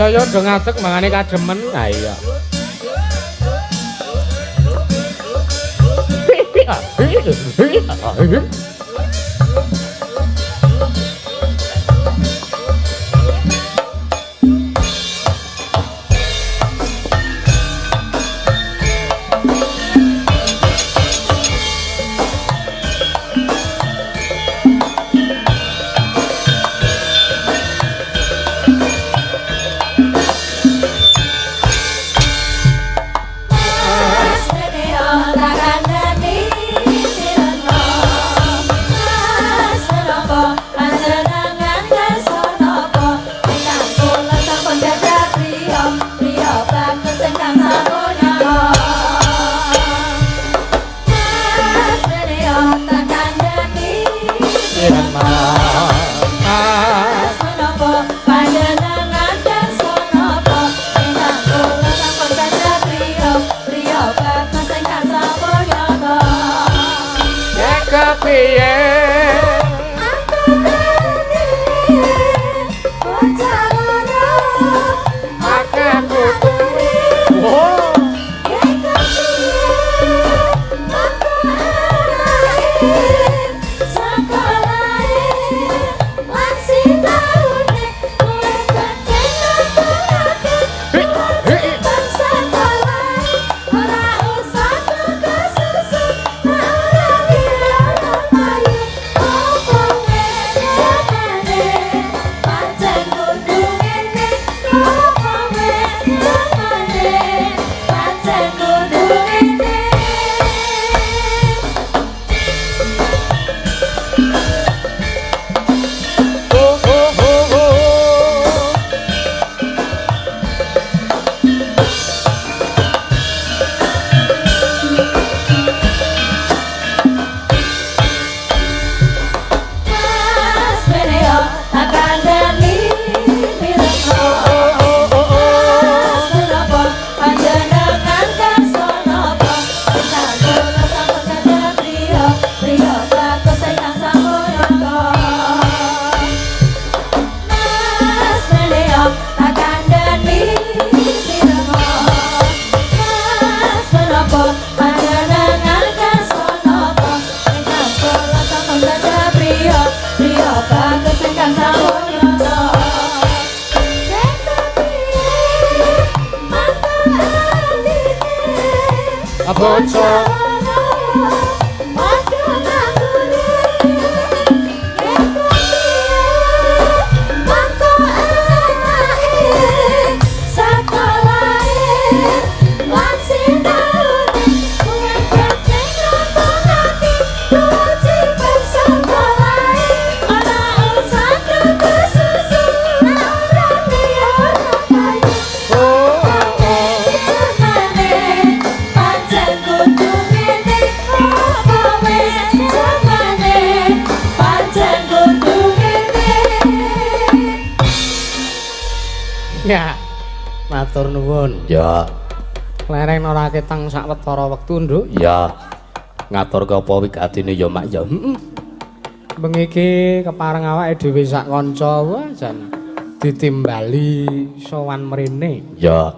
Ayo yo do ngadeg mangane kademen. Ha iya. Mas Meneo tak kandhani tirana. Mas menapa panjenengan kersa napa ingkang kula sampun gadah priya, priya bagus ingkang sampun nyata. Mas Meneo tak kandhani tirana. Mas menapa panjenengan kersa napa ingkang kula sampun gadah priya, priya bagus ingkang sampun nyata. Kepiye? Aku bocah loro Akeh putune. Oh. Pancen kudu ngene. Oh oh oh oh. Mas Meneo tak kandhani mirengno. Oh oh oh. Mas menapa panjenengan kersa napa ingkang kula sampun gadah priya, priya bagus ingkang sampun nyata. Mas Meneo tak kandhani mirengno. Mas menapa panjenengan kersa napa ingkang kula sampun gadah priya, priya bagus ingkang sampun nyata. Bocah. Oh oh oh. Pancen kudu ngene apa wis jamane, pancen kudu ngene. Ya. Matur nuwun. Ya, Lereng ora ketang sawetara wektu, Nduk. ya. Ngaturke apa wigatine ya, Mak ya. Heeh. Bengi iki kepareng awake dhewe sak kanca, wah jan ditimbali sowan mrene. Ya.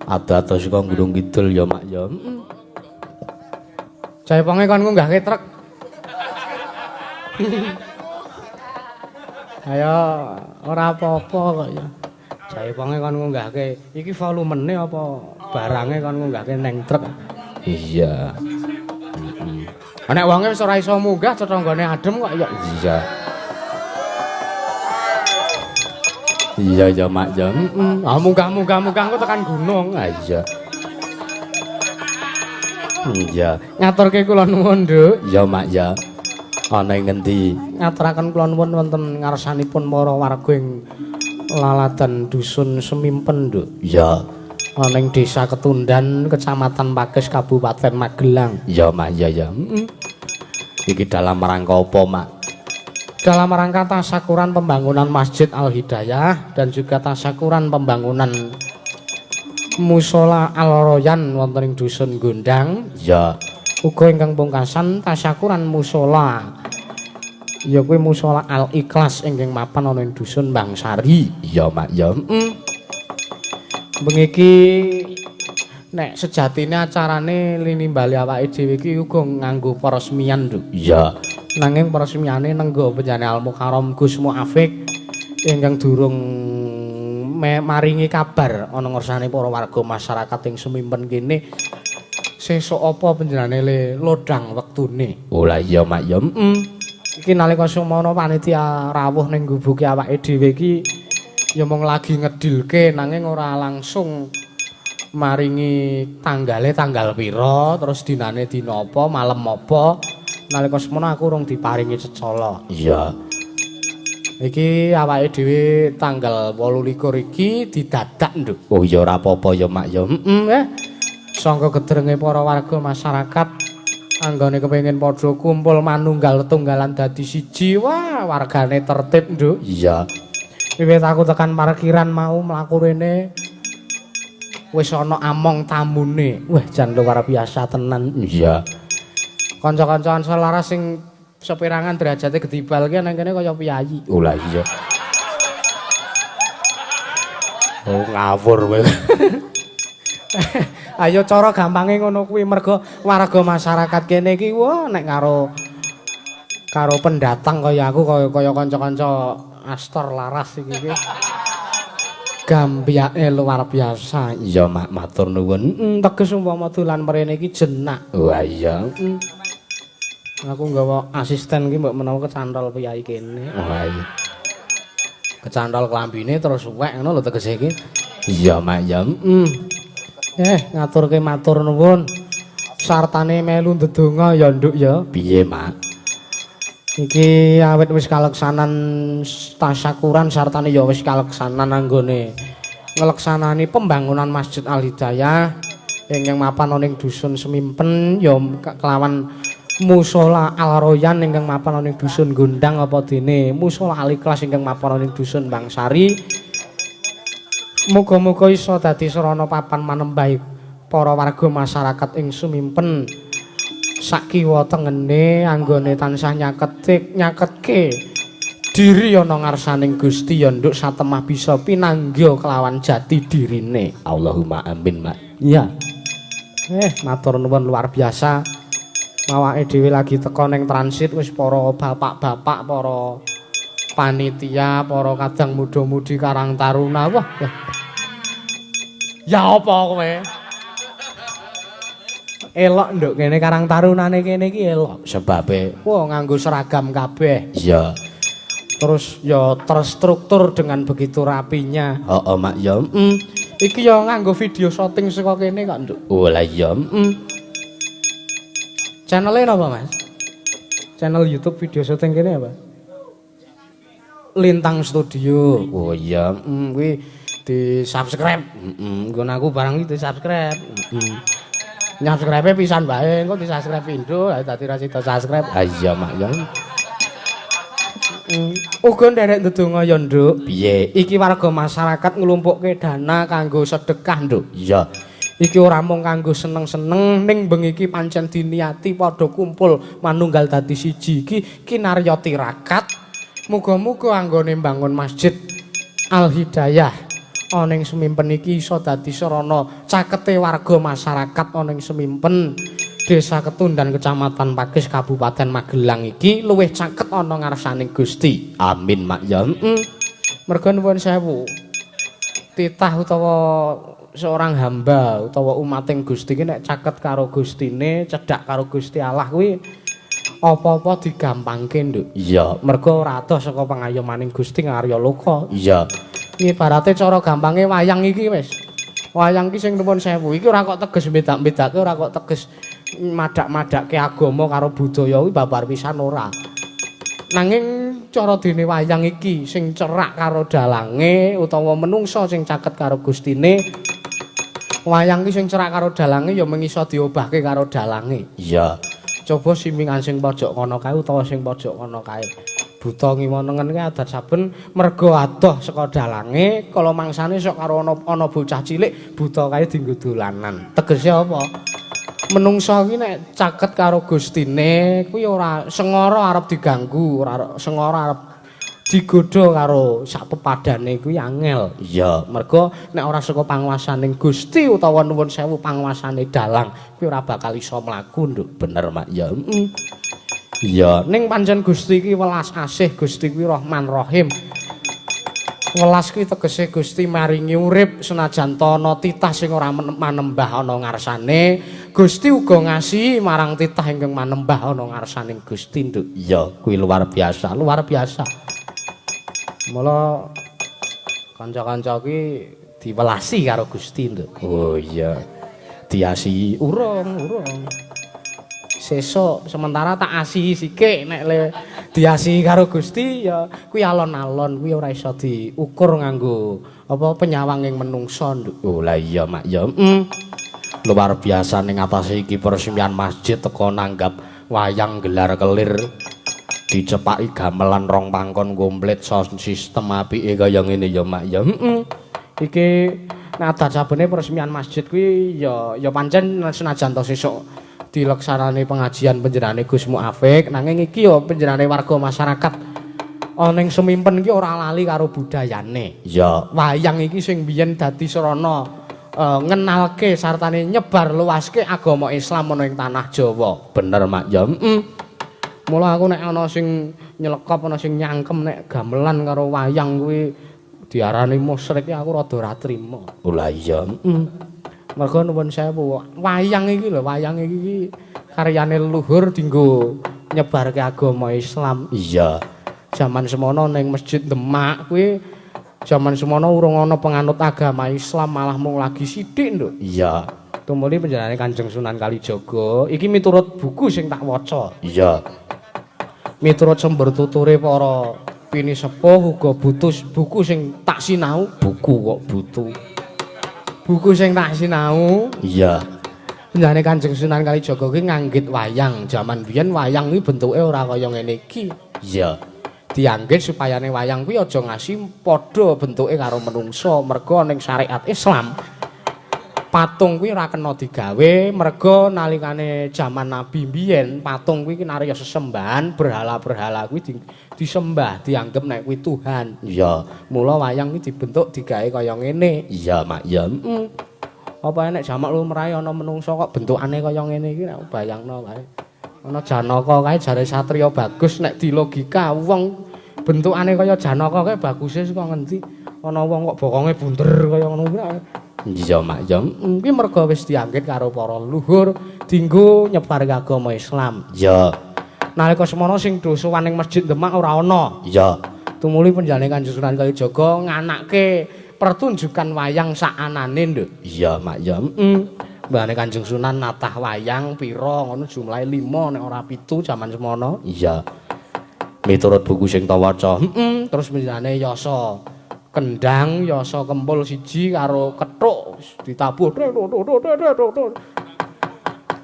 Ado-ado saka Gunung Kidul ya, Mak ya. Heeh. Jaiponge kon ngunggahke truk. Ayo ora apa-apa kok ya. Jaiponge kon ngunggahke iki volumene apa barange kon ngunggahke neng truk. Iya. Heeh. Nek wonge wis ora iso munggah tetanggane adem kok ya. Iya. Iya ya, Mak ya. Heeh. Ah munggah-munggah munggah engko tekan gunung. Ah, iya. Iya. Ngaturke kula nuwun, Nduk. Iya, Mak ya. Ana ing ngendi? Ngaturaken kula nuwun wonten ngarsanipun para warga ing laladan dusun Semimpen, Nduk. Iya. Ana ing Desa Ketundan, Kecamatan Pakis, Kabupaten Magelang. Iya, Mak ya ya. Heeh. Iki dalam rangka apa, Mak? Dalam rangka tasakuran pembangunan Masjid Al Hidayah dan juga tasakuran pembangunan Musola Al Royan wonten ing dusun Gondang. Iya. Uga ingkang pungkasan tasyakuran musola ya kuwi musola Al Ikhlas ingkang mapan ana ing dusun Bangsari. Iya, Mak ya. Heeh. Bengi iki nek sejatine acarane linimbali awake dhewe iki uga nganggo peresmian, Nduk. Iya. Nanging peresmiane nenggo penjane Al Mukarram Gus Muafik ingkang durung maringi kabar ana ngersane para warga masyarakat ing Sumimpen kene sesuk apa panjenengane le lodang wektune. Oh lah iya Mak ya. Iki nalika semono panitia rawuh ning gubuke awake dhewe iki ya mung lagi ngedilke nanging ora langsung maringi tanggale tanggal pira terus dinane dina apa malem apa. Nalika semono aku urung diparingi cecala. Iya. Iki awake dhewe tanggal 28 iki didadak, Nduk. Oh iya ora apa-apa ya Mak ya. Sangka gedrenge para warga masyarakat anggone kepengin padha kumpul manunggal tunggalan dadi siji. Wah, wargane tertib, Nduk. Iya. Wiwit aku tekan parkiran mau mlaku rene wis ana among tamune. Wah, jan luar biasa tenan. Iya. Kanca-kanca Ansor Laras sing seperangan derajate gedibal ki nang kene kaya piyayi. Oh lah iya. Oh ngawur kowe. Ayo cara gampange ngono kuwi mergo warga masyarakat kene iki wah nek karo karo pendatang kaya aku kaya kanca-kanca Astor Laras iki iki gambyake luar biasa. Iya Mak, matur nuwun. Teges umpama dolan mrene iki jenak. Wah iya. Aku nggawa asisten iki mbok menawa kecantol piyayi kene. Wah iya. Kecantol klambine terus suwek ngono lho tegese iki. Iya Mak ya. Ngaturke matur nuwun. Sartane melu ndedonga ya Nduk ya. Piye Mak? Iki awit wis kaleksanan tasyakuran sartane ya wis kaleksanan anggone ngleksanani pembangunan Masjid Al Hidayah ingkang mapan ana ing dusun Semimpen ya kelawan Mushola Al Royan ingkang mapan ana ing dusun Gondang apa dene Mushola Al Ikhlas ingkang mapan ana ing dusun Bangsari. Muga-muga iso dadi sarana papan manembah para warga masyarakat ing Sumimpen sakiwa tengene anggone tansah nyaketke diri ana ngarsaning Gusti ya Nduk satemah bisa pinanggya kelawan jati dirine. Allahumma amin Mak. Iya. Matur nuwun luar biasa. Awake dhewe lagi teko ning transit wis para bapak-bapak, para panitia, para kadang muda-mudi Karang Taruna. Wah. Ya apa kowe? Elok Nduk kene Karang Tarunane kene iki elok. Sebabe wah nganggo seragam kabeh. Iya. Terus ya terstruktur dengan begitu rapinya. Heeh Mak ya. Iki ya nganggo video syuting saka kene kok Nduk. Oh lah iya. Channel-e napa Mas? Channel YouTube video syuting kene apa? Lintang Studio. Oh iya. Kuwi di-subscribe. Nggon aku barang iki di-subscribe. Nyubscribe pisan bae, engko di-subscribe pindho, dadi ra sida subscribe. Ha iya Mak ya. Uga nderek ndedonga ya Nduk. Piye? Iki warga masyarakat nglumpukke dana kanggo sedekah Nduk. Iya. Iki ora mung kanggo seneng-seneng ning bengi iki pancen diniati padha kumpul manunggal dadi siji iki kinarya tirakat. Muga-muga anggone mbangun Masjid Al Hidayah ana ing Sumimpen iki iso dadi sarana cakete warga masyarakat ana ing Sumimpen Desa Ketundan Kecamatan Pakis Kabupaten Magelang iki luwih caket ana ngarsaning Gusti. Amin Mak ya. Merga nuwun sewu. Titah utawa seorang hamba utawa umating Gusti iki nek caket karo Gustine, cedhak karo Gusti Allah kuwi apa-apa digampangke, Nduk. Iya. Merga ora adoh saka pangayomaning Gusti ngarya loka. Iya. Ibarate cara gampange wayang iki wis. Wayang iki sing nuwun sewu iki ora kok teges bedak-bedake, ora kok teges madak-madake agama karo budaya kuwi babar pisan ora. Nanging cara dene wayang iki sing cerak karo dalange utawa menungsa sing caket karo Gustine, wayang iki sing cerak karo dalange ya mung iso diobahke karo dalange. Iya. Coba simingan sing pojok kono kae utawa sing pojok kono kae. Buta ngiwa nengen ki adat saben merga adoh saka dalange kala mangsane sok karo ana bocah cilik buta kae dienggo dolanan. Tegese apa? Menungsa ki nek caket karo Gustine kuwi ora sengara arep diganggu, ora sengara arep Digodha karo sak pepadane kuwi angel. Iya, mergo nek ora saka panguwasaning Gusti utawa nuwun sewu panguwasane dalang kuwi ora bakal iso mlaku, Nduk. Bener, Mak. Ya. Iya, ning pancen Gusti iki welas asih, Gusti kuwi Rahman Rahim. Welas kuwi tegese Gusti maringi urip senajan ta ana titah sing ora manembah ana ngarsane, Gusti uga ngasihi marang titah ingkang manembah ana ngarsaning Gusti, Nduk. Iya, kuwi luar biasa, luar biasa. Mula kanca-kanca kuwi diwelasi karo Gusti, Nduk. Oh iya. Diasihi urung, urung. Sesuk sementara tak asihi sikik, nek le diasihi karo Gusti ya kuwi alon-alon, kuwi ora iso diukur nganggo apa penyawanging menungsa, Nduk. Oh lah iya, Mak, ya. Luar biasa ning atase iki peresmian masjid teko nanggap wayang gelar kelir. Dicepaki gamelan rong pangkon komplit sound system apike kaya ngene ya, Mak, ya. Iki nek adat sabene peresmian masjid kuwi ya ya pancen senajan to sesuk dilaksanane pengajian panjenengane Gus Muafik, nanging iki ya panjenengane warga masyarakat ana ing Semimpen iki ora lali karo budayane. Ya, wayang iki sing biyen dadi sarana ngenalke sartane nyebar luaske agama Islam ana ing tanah Jawa. Bener, Mak, ya. Mula aku nek ana sing nyelekop, ana sing nyangkem nek gamelan karo wayang kuwi diarani musyrik, aku rada ora trima. Oh lah iya. Mergo nuwun sewu, wayang iki lho, wayang iki karyane leluhur dinggo nyebarke agama Islam. Iya. Jaman semono ning Masjid Demak kuwi jaman semono urung ana penganut agama Islam, malah mung lagi sithik, Nduk. Iya. Tumuli panjenengane Kanjeng Sunan Kalijaga, iki miturut buku sing tak waca. Iya. Miturut sumber tuture para pinisepuh uga butuh buku sing tak sinau, buku kok butuh. Buku sing tak sinau. Iya. Panjenengane Kanjeng Sunan Kalijaga kuwi nganggit wayang. Jaman biyen wayang kuwi bentuke ora kaya ngene iki. Iya. Dianggit supayane wayang kuwi aja ngasi padha bentuke karo menungsa, merga ning syariat Islam patung kuwi ora kena digawe, merga nalikane jaman Nabi biyen patung kuwi kinarya sesembahan, berhala-berhala kuwi disembah, dianggep nek kuwi Tuhan. Iya, mula wayang kuwi dibentuk digawe kaya ngene. Iya, Mak, ya. Apa nek jamak lumrahe ana menungsa kok bentukane kaya ngene iki, nek bayangno kae. Ana Janaka kae jare satriya bagus, nek dilogika wong bentukane kaya Janaka kae baguse saka ngendi? Ana wong kok bokonge bunder kaya ngono kuwi. Iya, Mak, ya. Kuwi merga wis dianggit karo para leluhur dinggo nyebar agama Islam. Iya. Nalika semono sing do sowan ning Masjid Demak ora ana. Iya. Tumuli panjenengane Kanjeng Sunan Kalijaga nganake pertunjukan wayang sak anane, Nduk. Iya, Mak, ya. Mbahane Kanjeng Sunan natah wayang pira ngono jumlahe 5 nek ora 7 jaman semono. Iya. Miturut buku sing tak waca. Terus panjenengane yasa kendang, yasa kempul siji karo kethuk ditabuh.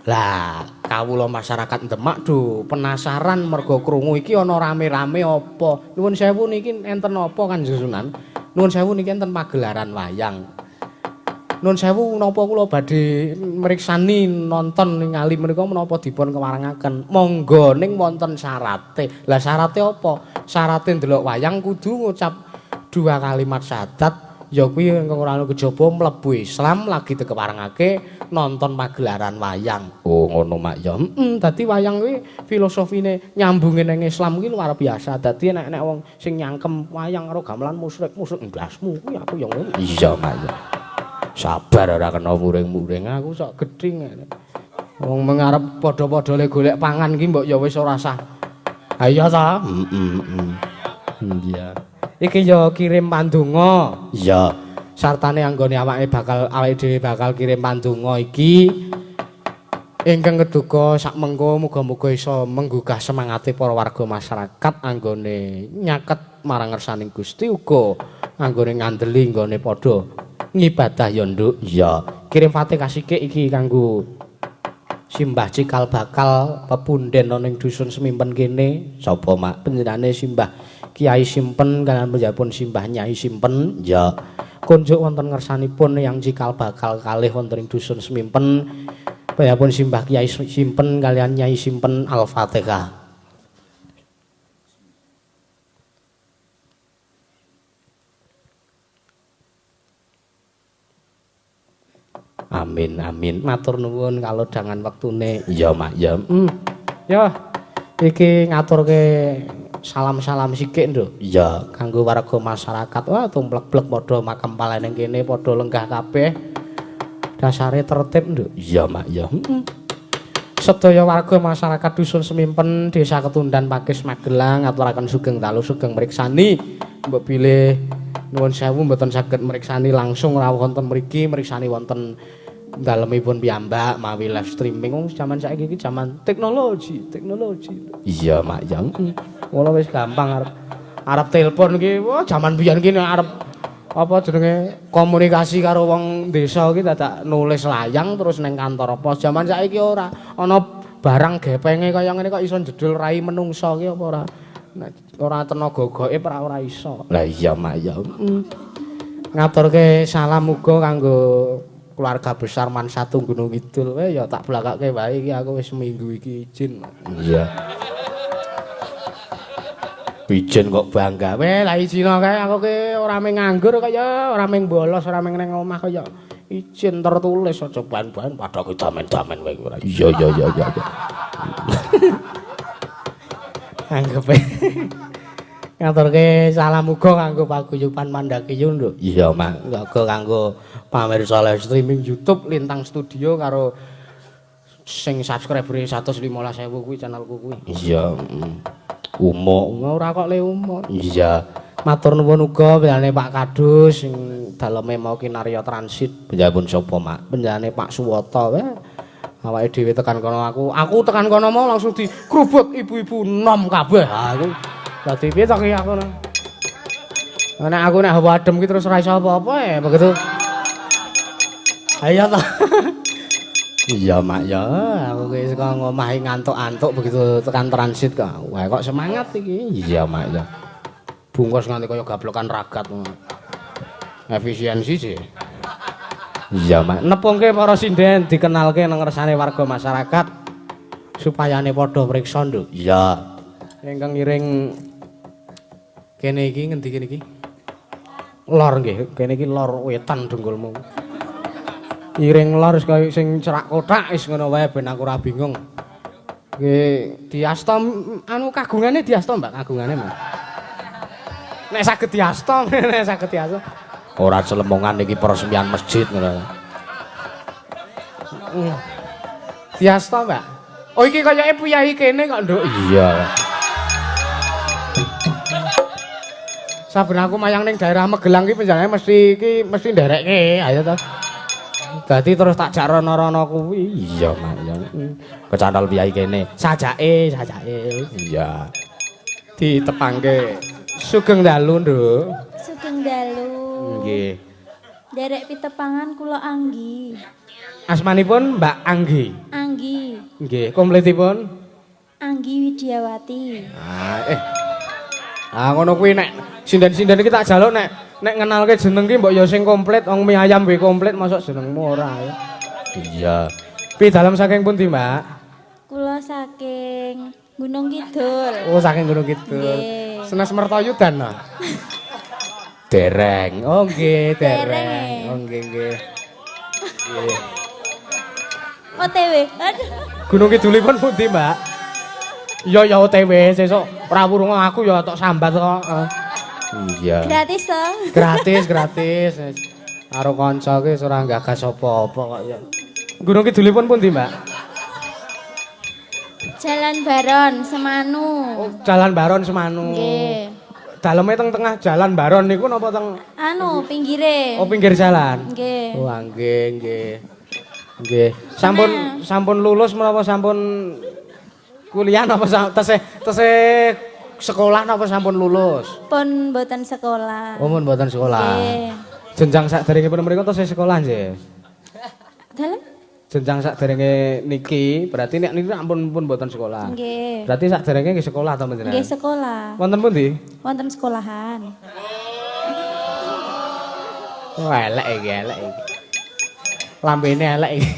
Lah, kawula masyarakat Demak do penasaran merga krungu iki ana rame-rame apa. Nuwun sewu niki enten apa Kanjeng Sunan? Nuwun sewu niki enten pagelaran wayang. Nuwun sewu napa kula badhe mriksani nonton ningali menika menapa dipun kewarengaken? Monggo, ning wonten syarate. Lah syarate apa? Syarate ndelok wayang kudu ngucap dua kalimat syahadat, ya kuwi ingkang ora kejaba mlebu Islam lagi dikeparengake nonton pagelaran wayang. Oh ngono, Mak, ya. Dadi wayang kuwi filosofine nyambunge ning Islam kuwi luar biasa. Dadi nek nek wong sing nyangkem wayang karo gamelan musyrik, musyrik ndasmu kuwi aku ya ngono. Iya, Mak, ya. Sabar ora kena muring-muring aku sok gething. Wong mengarep padha-padha le golek pangan ki mbok ya wis ora sah. Ha iya ta? Heeh. Iya. Iki ya kirim pandonga. Iya. Sartane anggone awake dhewe bakal kirim pandonga iki ingkang keduga sak mengko muga-muga iso menggugah semangate para warga masyarakat anggone nyaket marang ngersaning Gusti uga anggone ngandeli nggone padha ngibadah ya, Nduk. Iya. Kirim Fatihah sikik iki kanggo Simbah cikal bakal pepunden ana ing dusun Semimpen kene. Sapa, Mak? Panjenengane Simbah Kiai Simpen kaliyan panjenenganipun Simbah Nyai Simpen. Ya. Kunjuk wonten ngersanipun yang cikal bakal kalih wonten ing dusun Semimpen. Panjenenganipun Simbah Kiai Simpen kaliyan Nyai Simpen. Al-Fatihah. Amin amin. Matur nuwun kalodhangan wektune. Iya, Mak, ya. Ya. Iki ngaturke salam-salam sikik, Nduk. Iya, kanggo warga masyarakat. Wah, tumplek-blek padha makempal ning kene, padha lenggah kabeh. Dasare tertib, Nduk. Iya, Mak, ya. Sedaya warga masyarakat Dusun Semimpen, Desa Ketundan, Pakis, Magelang ngaturaken sugeng dalu, sugeng mriksani. Mbok bilih nuwun sewu mboten saged mriksani langsung rawuh wonten mriki, mriksani wonten dalemipun piyambak mawi live streaming. Wong jaman saiki iki jaman teknologi, teknologi. Iya, Mak, ya. Ngono wis gampang arep arep telepon iki. Wah, jaman biyen iki nek arep apa jenenge komunikasi karo wong desa iki dadak nulis layang terus neng kantor pos. Jaman saiki ora ana barang gepenge kaya ngene kok iso jedul rai menungso ki apa ora. Nek ora tenaga gaib ora iso. Lah iya, Mak, ya. Ngaturke salam uga kanggo keluarga besar Man 1 Gunung Kidul. Wae ya tak blakake wae iki, aku wis seminggu iki izin. Iya. Izin kok bangga. Weh, lah izin kae aku ki ora mung nganggur kaya ora mung bolos, ora mung ning omah kaya izin tertulis, aja ban-ban padha ku damen-damen kowe ora. Iya iya iya iya. Anggepe. Ngaturke salam uga kanggo paguyuban Mandakiyu, Nduk. Iya, Mak. Uga kanggo pamirsa live streaming YouTube Lintang Studio karo sing subscribere 115.000 kuwi channelku kuwi. Iya. Umuk ora kok le umuk. Iya. Matur nuwun uga panjenengane Pak Kadus sing daleme mau kinarya transit. Panjenengan sapa, Mak? Panjenengane Pak Suwoto wae. Awake dhewe tekan kono aku tekan kono mau langsung dikrubut ibu-ibu nom kabeh. Ha aku dadi piye to ki aku. Nek aku nek hawa adem ki terus ora iso apa-apa ya begitu. Ayo to. Iya, Mak, ya, aku ki saka ngomahe ngantuk-antuk, begitu tekan transit kok. Wah, kok semangat iki. Iya, Mak, ya. Bungkus nganti kaya gablokan ragat. Efisiensi sih. Iya, Mak. Nepungke para sinden dikenalke nang ngersane warga masyarakat supayane padha priksa, Nduk. Iya. Ingkang ngiring kene iki ngendi kene iki? Lor nggih, kene iki lor wetan dengkulmu. Iring lor wis kaya sing cerak kothak wis ngono wae ben aku ora bingung. Nggih, diasta anu kagungane diasta, Mbak, kagungane, Mbak. Nek saged diasta, nek saged diasta. Ora celemongan iki peresmian masjid ngono. Diasta, Mbak. Oh, iki kayake priyayi kene kok, Nduk. Iya. Saben aku mayang ning daerah Magelang iki panjenengane mesti iki mesti nderekke, ayo to. Dadi terus tak jak rono-rono kuwi. Iya, Mak, ya. Kecantol priyayi kene. Sajake, sajake. Iya. Ditepangke. Sugeng dalu, Nduk. Sugeng dalu. Nggih. Nderek pitepangan kula Anggi. Asmanipun Mbak Anggi. Anggi. Nggih, komplitipun Anggi Widiawati. Ah, eh. Ah, ngono kuwi nek sinden-sinden iki tak jaluk nek nek ngenalke jeneng ki mbok ya sing komplit, wong mie ayam wae komplit mosok jenengmu ora ya. Iya. Pi dalem saking pundi, Mbak? Kula saking Gunung Kidul. Oh, saking Gunung Kidul. Nggih. Senes Mertoyudan nah. Dereng. Oh, nggih, dereng. Dereng. Oh, nggih, nggih. Nggih. OTW. Aduh. Gunung Kidulipun pundi, Mbak? Iya ya OTW, sesuk ora wurung aku ya tok sambat kok. Iya. Gratis to? Gratis, gratis. Karo kanca ki wis ora gagas apa-apa kok ya. Gunung Kidulipun pundi, Mbak? Jalan Baron Semanu. Oh, Jalan Baron Semanu. Nggih. Daleme teng tengah Jalan Baron niku napa teng Anu pinggire. Oh, pinggir jalan. Nggih. Oh, nggih, nggih. Nggih. Sampun sampun lulus menapa sampun kuliah napa tesih tesih sekolah napa sampun lulus? Pun mboten sekolah. Oh, pun mboten sekolah. Nggih. Jenjang sakderengipun mriku tesih sekolah nggih. Dalem? Jenjang sakderenge niki berarti nek niki ampun pun mboten sekolah. Nggih. Berarti sakderenge nggih sekolah to panjenengan? Nggih sekolah. Wonten pundi? Wonten sekolahan. Oh, elek iki, elek iki. Lambene elek iki.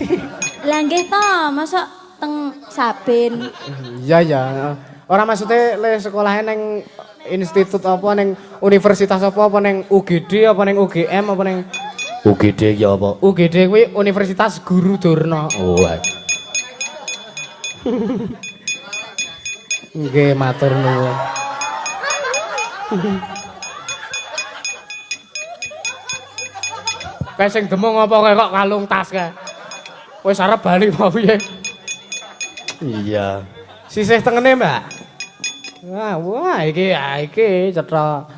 Lah nggih to, mosok teng Sabin. Iya ya. Ora, maksudnya le sekolahnya neng institut apa, neng universitas apa, apa neng UGD apa neng UGM apa neng UGD ki apa? UGD kuwi Universitas Guru Durna. Oh. Nggih, matur nuwun. Kae sing demung apa kae kok kalung tas kae. Wis arep bali apa piye? Iya. Sisih tengene, Mbak. Wah, wah iki iki cetha.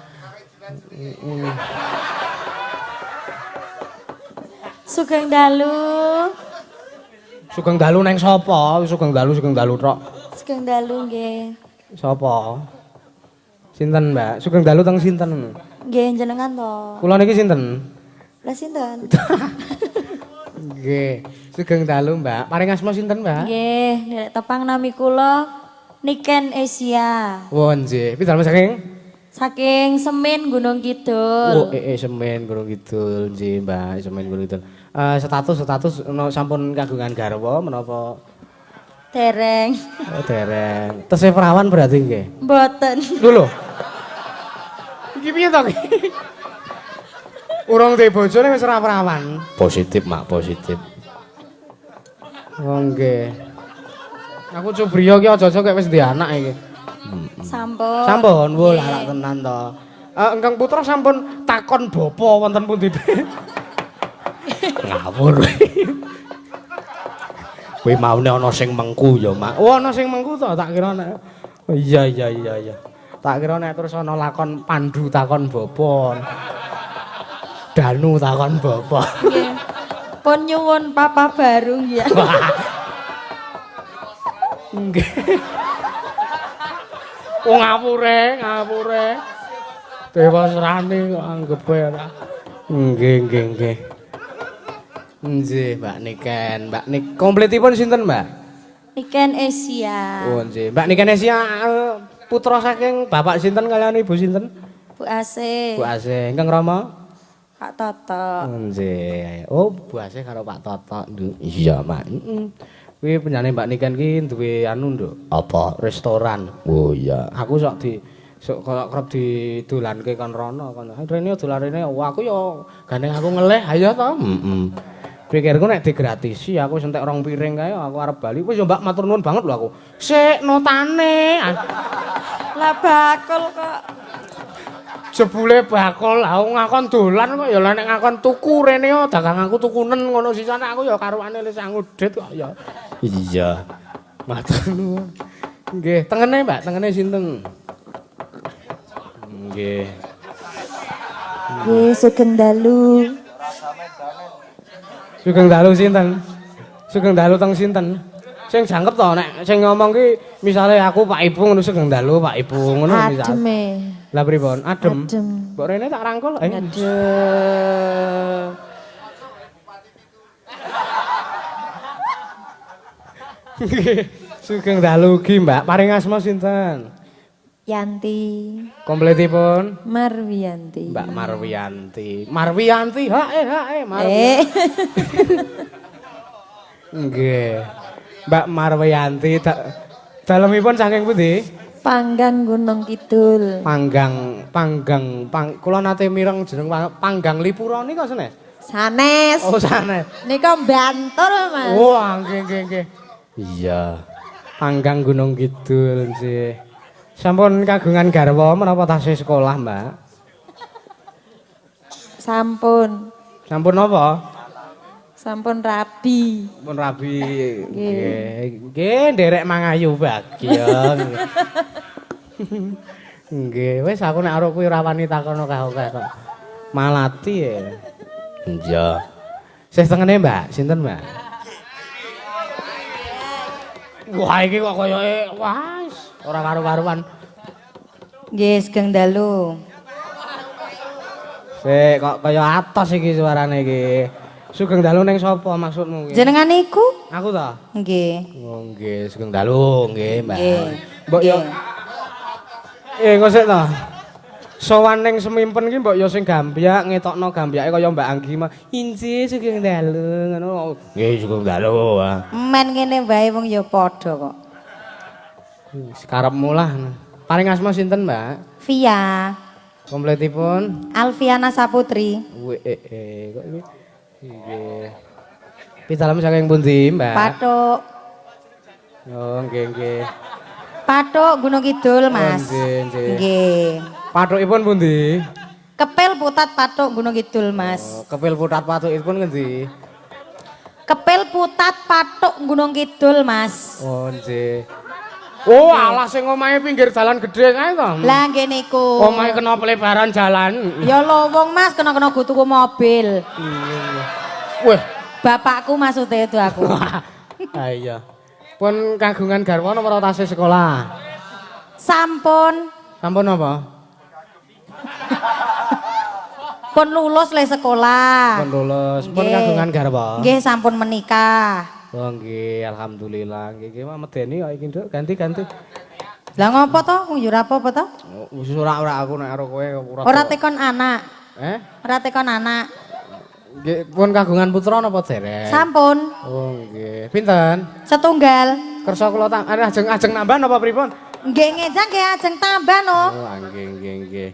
Sugeng dalu. Sugeng dalu neng sapa? Sugeng dalu tok. Sugeng dalu nggih. Sapa? Sinten, Mbak? Sugeng dalu teng sinten? Nggih, jenengan to. Kula niki sinten? Lah sinten? Nggih. Sugeng dalu, Mbak. Paring asma sinten, Mbak? Nggih, nderek tepang nami kula Niken Asia. Wah, nggih. Pidalem saking? Saking Semin Gunung Kidul. Oh, Semin Gunung Kidul, nggih, Mbak. Semin Gunung Kidul. Status no, sampun kagungan garwa menapa? Dereng. Oh, dereng. Tesih perawan berarti nggih? Mboten. Lho lho. Iki piye to iki? Urung duwe bojone wis ora perawan. Positif, Mak, positif. Oh nggih. Aku cubriya iki aja-aja kek wis duwe anak iki. Sampun. Sampun, wo larak tenan to. Engkang putra sampun takon bapa wonten pundi? Ngawur. Kuwi maune ana sing mengku ya, Mak. Oh, ana sing mengku to, tak kira nek. Oh, iya. Tak kira nek terus ana lakon Pandu takon bapa. Danu takon bapa. Nggih. Pun nyuwun papa baru nggih. Nggih. Oh ngapure. Dewa Srani kok anggepe ora. Nggih. Nggih, Mbak Niken. Mbak Nik komplitipun sinten, Mbak? Niken Asia. Oh, nggih. Mbak Niken Asia putra saking bapak sinten kaliyan ibu sinten? Bu Ase. Bu Ase. Ingkang rama? Pak Toto. Nggih. Oh, Bu Ase karo Pak Toto, Nduk. Iya, Mak. Heeh. Kuwi penjane Mbak Niken ki duwe anu, Nduk. Apa? Restoran. Oh iya. Aku sok di sok kerep didolanke kon rono kon. Rene dolan rene. Wah, aku yo gandeng aku ngelih, ayo to. Heeh. Pikirku nek digratisi aku sentek 2 piring kae aku arep bali. Wis yo Mbak matur nuwun banget lho aku. Sik notane. Lah bakul kok. Jebule bakul lah aku ngakon dolan kok ya lah nek ngakon tuku rene yo dagang aku tukunen ngono sisane aku ya karuane wis angudit kok ya. Iya. Matur nuwun. Nggih, tengene Mbak, tengene sinten? Nggih. Nggih, sugeng dalu. Sugeng dalu sinten? Sugeng dalu teng sinten? Sing jangkep to nek sing ngomong ki misale aku Pak Ibu ngono sugeng dalu Pak Ibu ngono misale. Ademe. Lah pripun? Adem. Adem. Mbok rene tak rangkul. Aduh. Sugeng dalu ugi Mbak. Paring asma sinten? Yanti. Kompletipun Marwiyanti. Mbak Marwiyanti. Marwiyanti, hae Marwiyanti. Nggih. Mbak Marwiyanti dalemipun saking pundi? Panggang Gunung Kidul. Panggang kula nate mireng jeneng Panggang Lipura nika senes. Sanes. Oh, sanes. Nika Bantul, Mas. Wah, nggih. Iya. Panggang Gunung Kidul nggih. Sampun kagungan garwa menapa tasih sekolah, Mbak? Sampun. Sampun napa? Sampun rabi. Sampun rabi. Nggih. Nggih, nderek mangayu bagya. Nggih, wis aku nek karo kuwi ora wani takon akeh-akeh kok. Malati ya. Iya. Sih tengene, Mbak. Sinten, Mbak? Wah, iki kok koyoke wah ora karu-karuan. Nggih, sugeng dalu. Sik kok kaya atos iki suarane iki. Sugeng dalu ning sapa maksudmu iki? Jenengan niku? Aku ta? Nggih. Oh nggih, sugeng dalu nggih, Mbak. Nggih. Mbok yo engko sik ta. Sowan ning semimpen iki mbok yo sing gambyak ngetokno gambyake kaya Mbak Anggi mah. Inji sugeng dalu ngono. Nggih, sugeng dalu. Men ngene wae wong ya padha kok. Karepmu lah. Paring asma sinten, Mbak? Via. Kompletipun Alfiana Saputri. Kok iki. Nggih. Pidalem saking pundi, Mbak? Pathuk. Oh, nggih nggih. Pathuk Gunung Kidul, Mas. Oh, nggih nggih. Nggih. Pathukipun pundi? Kepil Putat Pathuk Gunung Kidul, Mas. Oh, kepil putat pathukipun ngendi? Kepil Putat Pathuk Gunung Kidul, Mas. Oh, nggih. Oh, alah sing omahe pinggir dalan gedhe kae to. Lah nggih niku. Omahe kena pelebaran jalan. Ya lowong, Mas, kena-kena go tuku mobil. Wah. Bapakku maksudnya itu aku. Ah iya. Pun kagungan garwa napa tasih sekolah? Sampun. Sampun apa? Pun lulus le sekolah. Pun lulus. Pun Nggih. kagungan garwa. Nggih, sampun menikah. Oh nggih, alhamdulillah. Nggih nggih medeni kok iki, Nduk. Ganti-ganti. Lah ngopo to? Wong yo ora apa-apa to? Oh, wis ora aku nek karo kowe ora. Ora tekon anak. Eh? Ora tekon anak. Nggih, pun kagungan putra napa dereng? Sampun. Oh nggih. Pinten? Setunggal. Kersa kula tak ajeng nambah napa pripun? Nggih ngejang nggih ajeng tambah no. Oh nggih nggih nggih.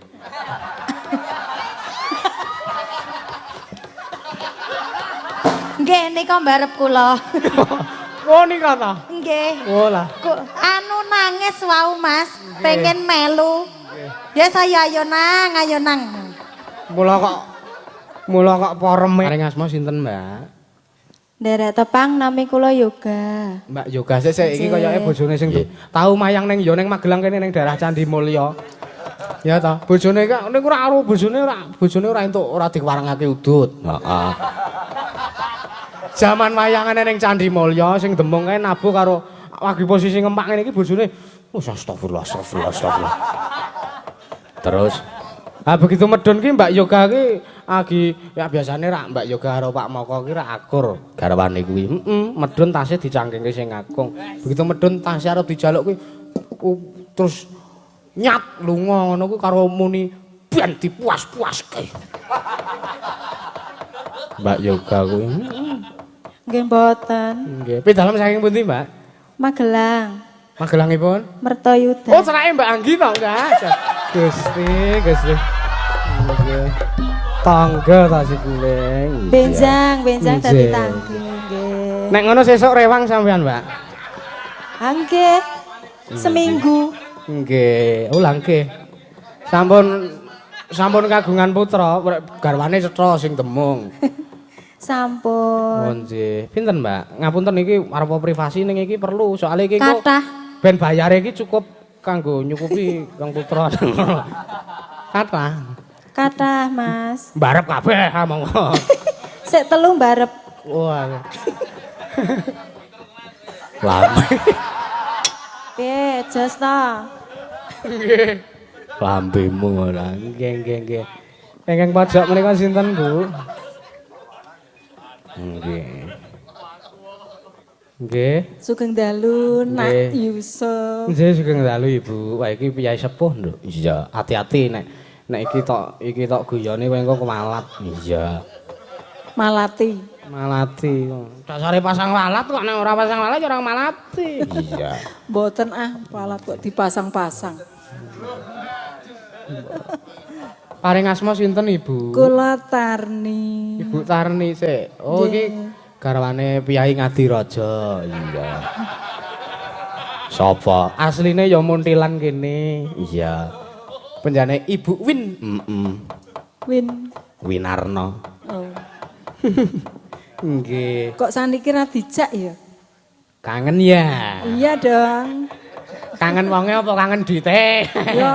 Nggih nika mbarep kula. Oh nika ta? Nggih. Oh lah. Anu nangis wau Mas, pengen melu. Ya saya ayo nang, ayo nang. Mula kok poreme. Paring asma sinten, Mbak? Nderek tepang nami kula Yoga. Mbak Yoga sik sik iki koyoke bojone sing tau mayang ning yo ning Magelang kene ning daerah Candi Mulya. Ya ta, bojone kok niku ora karo bojone ora entuk ora diwarengake udut. Heeh. Jaman wayangane ning Candi Mulya sing demung kae nabuh karo lagi posisi ngempak ngene iki bojone oh astagfirullah astagfirullah astagfirullah. Terus Ha begitu medun ki Mbak Yoga ki agi ya biasane rak Mbak Yoga karo Pak Moko ki rak akur garwane kuwi. Heeh, medun tase dicangkingke sing kakung. Begitu medun tase arep dijaluk kuwi terus nyat lunga ngono kuwi karo muni ben dipuas-puaske. Mbak Yoga kuwi. Nggih mboten. Nggih. Pidalem saking pundi, Mbak? Magelang, Magelangipun? Mertoyuda. Oh, cerake Mbak Anggi to enggak? Gusti, Gusti. Nggih. Tangga ta sikule. Benjang, benjang dadi Nggih. tanggi nggih. Nek ngono sesuk rewang sampean, Mbak. Ah, nggih. Seminggu. Nggih, oh lha nggih. Sampun kagungan putra, garwane cetha sing demung. Sampun. Oh nggih. Pinten, Mbak? Ngapunten iki arep privasi ning iki perlu, soalnya iki kok Kathah. ben bayare iki cukup kanggo nyukupi kang putra. Kathah. Kathah, Mas. Barep kabeh ah monggo. Sik telu mbarep. Wah. Lambe. Piye, jos ta? Nggih. Lambemu ora. Nggih, nggih, nggih. Ingkang pojok menika sinten, Bu? Nggih. Nggih. Sugeng dalu, Nak Nggih. Yusuf. Nggih sugeng dalu Ibu. Wah iki piyai sepuh, Nduk. Iya. Hati-hati nek iki tok guyone kowe engko kemalat. Iya. Malati. Malati. Dasare pasang walat kok nek ora pasang walat ya ora malati. Iya. Mboten ah, walat kok dipasang-pasang. Paring asma sinten Ibu? Kula Tarni. Ibu Tarni sik. Oh iki garwane piyai Ngadiraja. Iya. Sapa? Asline ya Muntilan kene. Iya. Penjane Ibu Win. Heeh. Win. Winarno. Oh. Nggih. Kok saniki ra dijak ya? Kangen ya. Iya dong. Kangen wonge apa kangen duite? Ya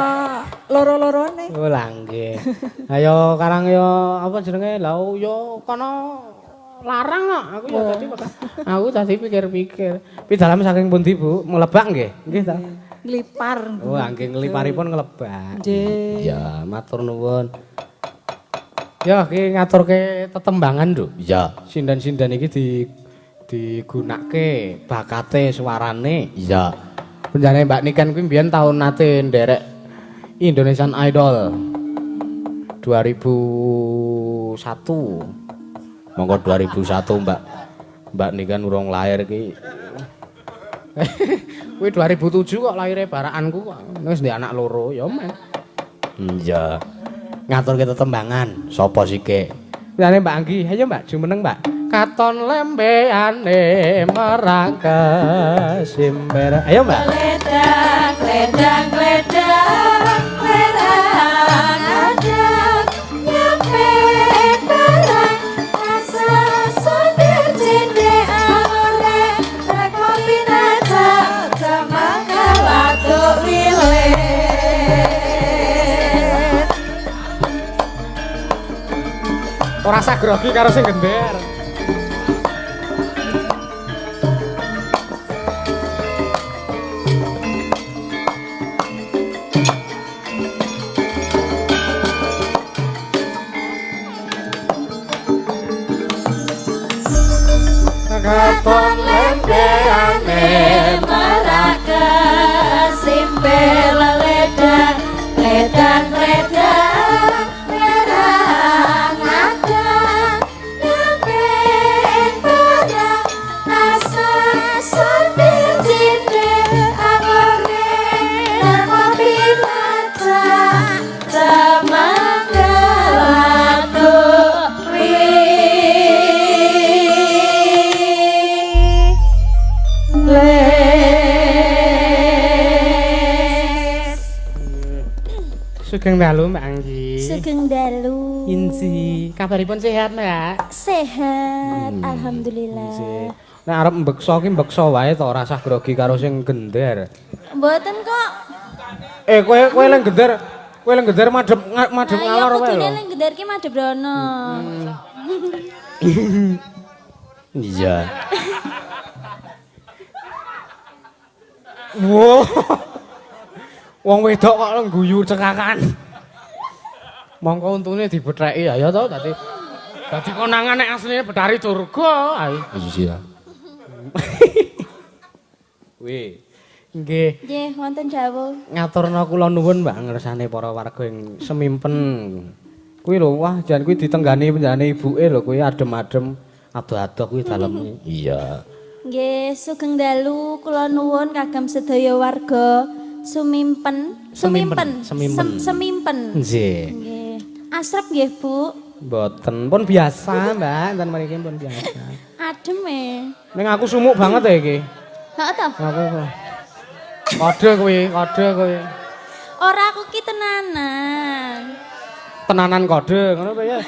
loro-lorone. Oh lah nggih. Ayo karang yo apa jenenge? Lah yo kono larang kok. Aku ya tadi aku tadi pikir-pikir. Pidalem saking pundi, Bu? Mlebak nggih? Nggih ta? Nglipar. Oh, nggih ngliparipun nglebak. Nggih. Ya, matur nuwun. Ya, iki ngaturke tetembangan, Nduk. Iya. Sinden-sinden iki digunake bakate suarane. Iya. Penjane Mbak Niken kuwi mbiyen taun nate nderek Indonesian Idol 2001. Monggo 2001 Mbak. Mbak Niken urung lahir ki. Kuwi 2007 kok lahire barakanku kok. Wis ndek anak loro ya men. Iya. Ngaturke tetembangan. Sapa sike? Liyane Mbak Anggi, ayo Mbak jumeneng Mbak. Katon lembeane merang kesimber. Ayo Mbak. Ledang, ledang, ledang, ledang adang, nyampe barang, rasa sondir cinde amore, rek kopi naca, jamangka waduk wilis. Ora usah grogi karo sing gender. Katon lembeane meraka simpel ledang ledang ledang ledang adang nyampe barang asa sambil cinde angore kopi maca jamangga waduk wilis. Sugeng dalu Mbak Anggi. Sugeng dalu. Inji, kabaripun sehat Mbak? Sehat, alhamdulillah. Nek arep mbeksa ki mbeksa wae to, ora usah grogi karo sing gender. Mboten kok. Kowe kowe leng gender, kowe leng gender madhep madhep Lah iya ngalor wae kudune lho. ning gender ki madhep rono. Iya. Wow. Wong wedok kok guyu cekakan. Mongko untune dibetheki ya to dadi dadi konangan nek asline Betari Durga. Ayo. Iya. Wih. Nggih. Nggih, wonten dawuh. Ngaturna kula nuwun Mbak ngersane para warga ing Semimpen. Kuwi lho, wah jan kuwi ditenggani penjane ibuke lho kuwi adem-adem ado-ado kuwi daleme. Iya. Nggih, sugeng dalu kula nuwun kagem sedaya warga Sumimpen, Semimpen, Semimpen. Semimpen. Nggih. Nggih. Asrep nggih, Bu. Mboten pun biasa, Mbak, enten mriki pun biasa. Adem e. Ning aku sumuk banget ya iki. Heeh to. Aku kode kuwi, kode kuwi. Ora aku ki tenanan. Tenanan kode ngono to ya.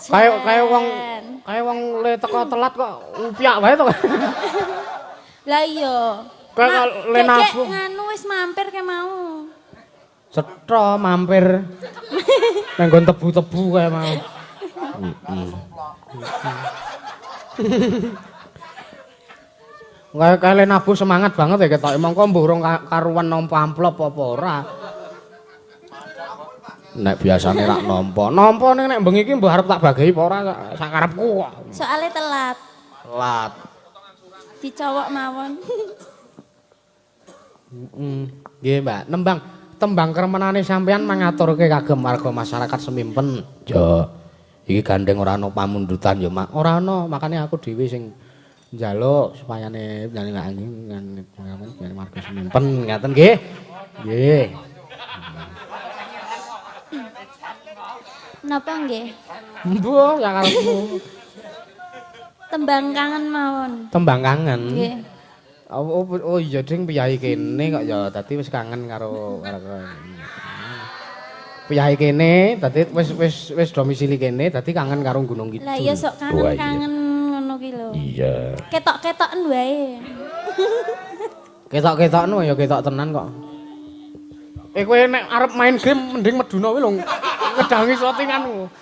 Kayak kayak wong kayak wong le teko telat kok upyak wae to. Lah iya. Kayak le Kek nabung. nganu wis mampir ke mau. Cetha mampir. Nang nggon tebu-tebu kayak mau. Kayak kayak le nabuh semangat banget ya ketok. Mongko mbuh urung karuan nampa amplop apa ora. Nek biasane rak nampa. Nampa ning nek bengi iki mbuh arep tak bagi apa ora sak karepku kok. Soale telat. Telat. Dicowok mawon. Nggih, Mbak. Nembang tembang kremenane sampean mangaturke kagem warga masyarakat Semimpen. Ya. Iki gandeng ora ana pamundutan ya, Mak. Ora ana, makane aku dhewe sing njaluk supayane njane Mbak Anggi ngan warga Semimpen ngaten nggih. Nggih. Napa nggih? Mbuh, ya karepmu. Tembang kangen mawon. Tembang kangen. Nggih. Oh, oh, oh iya ding piyayi kene kok ya dadi wis kangen karo karo piyayi kene dadi wis wis wis domisili kene dadi kangen karo Gunung Kidul. Lah iya sok Wah, iya. kangen-kangen ngono ki lho. Iya. Ketok-ketoken wae. Ketok-ketokno ya ketok tenan kok. Eh kowe nek arep main game mending meduna kuwi lho ngedangi shootinganmu.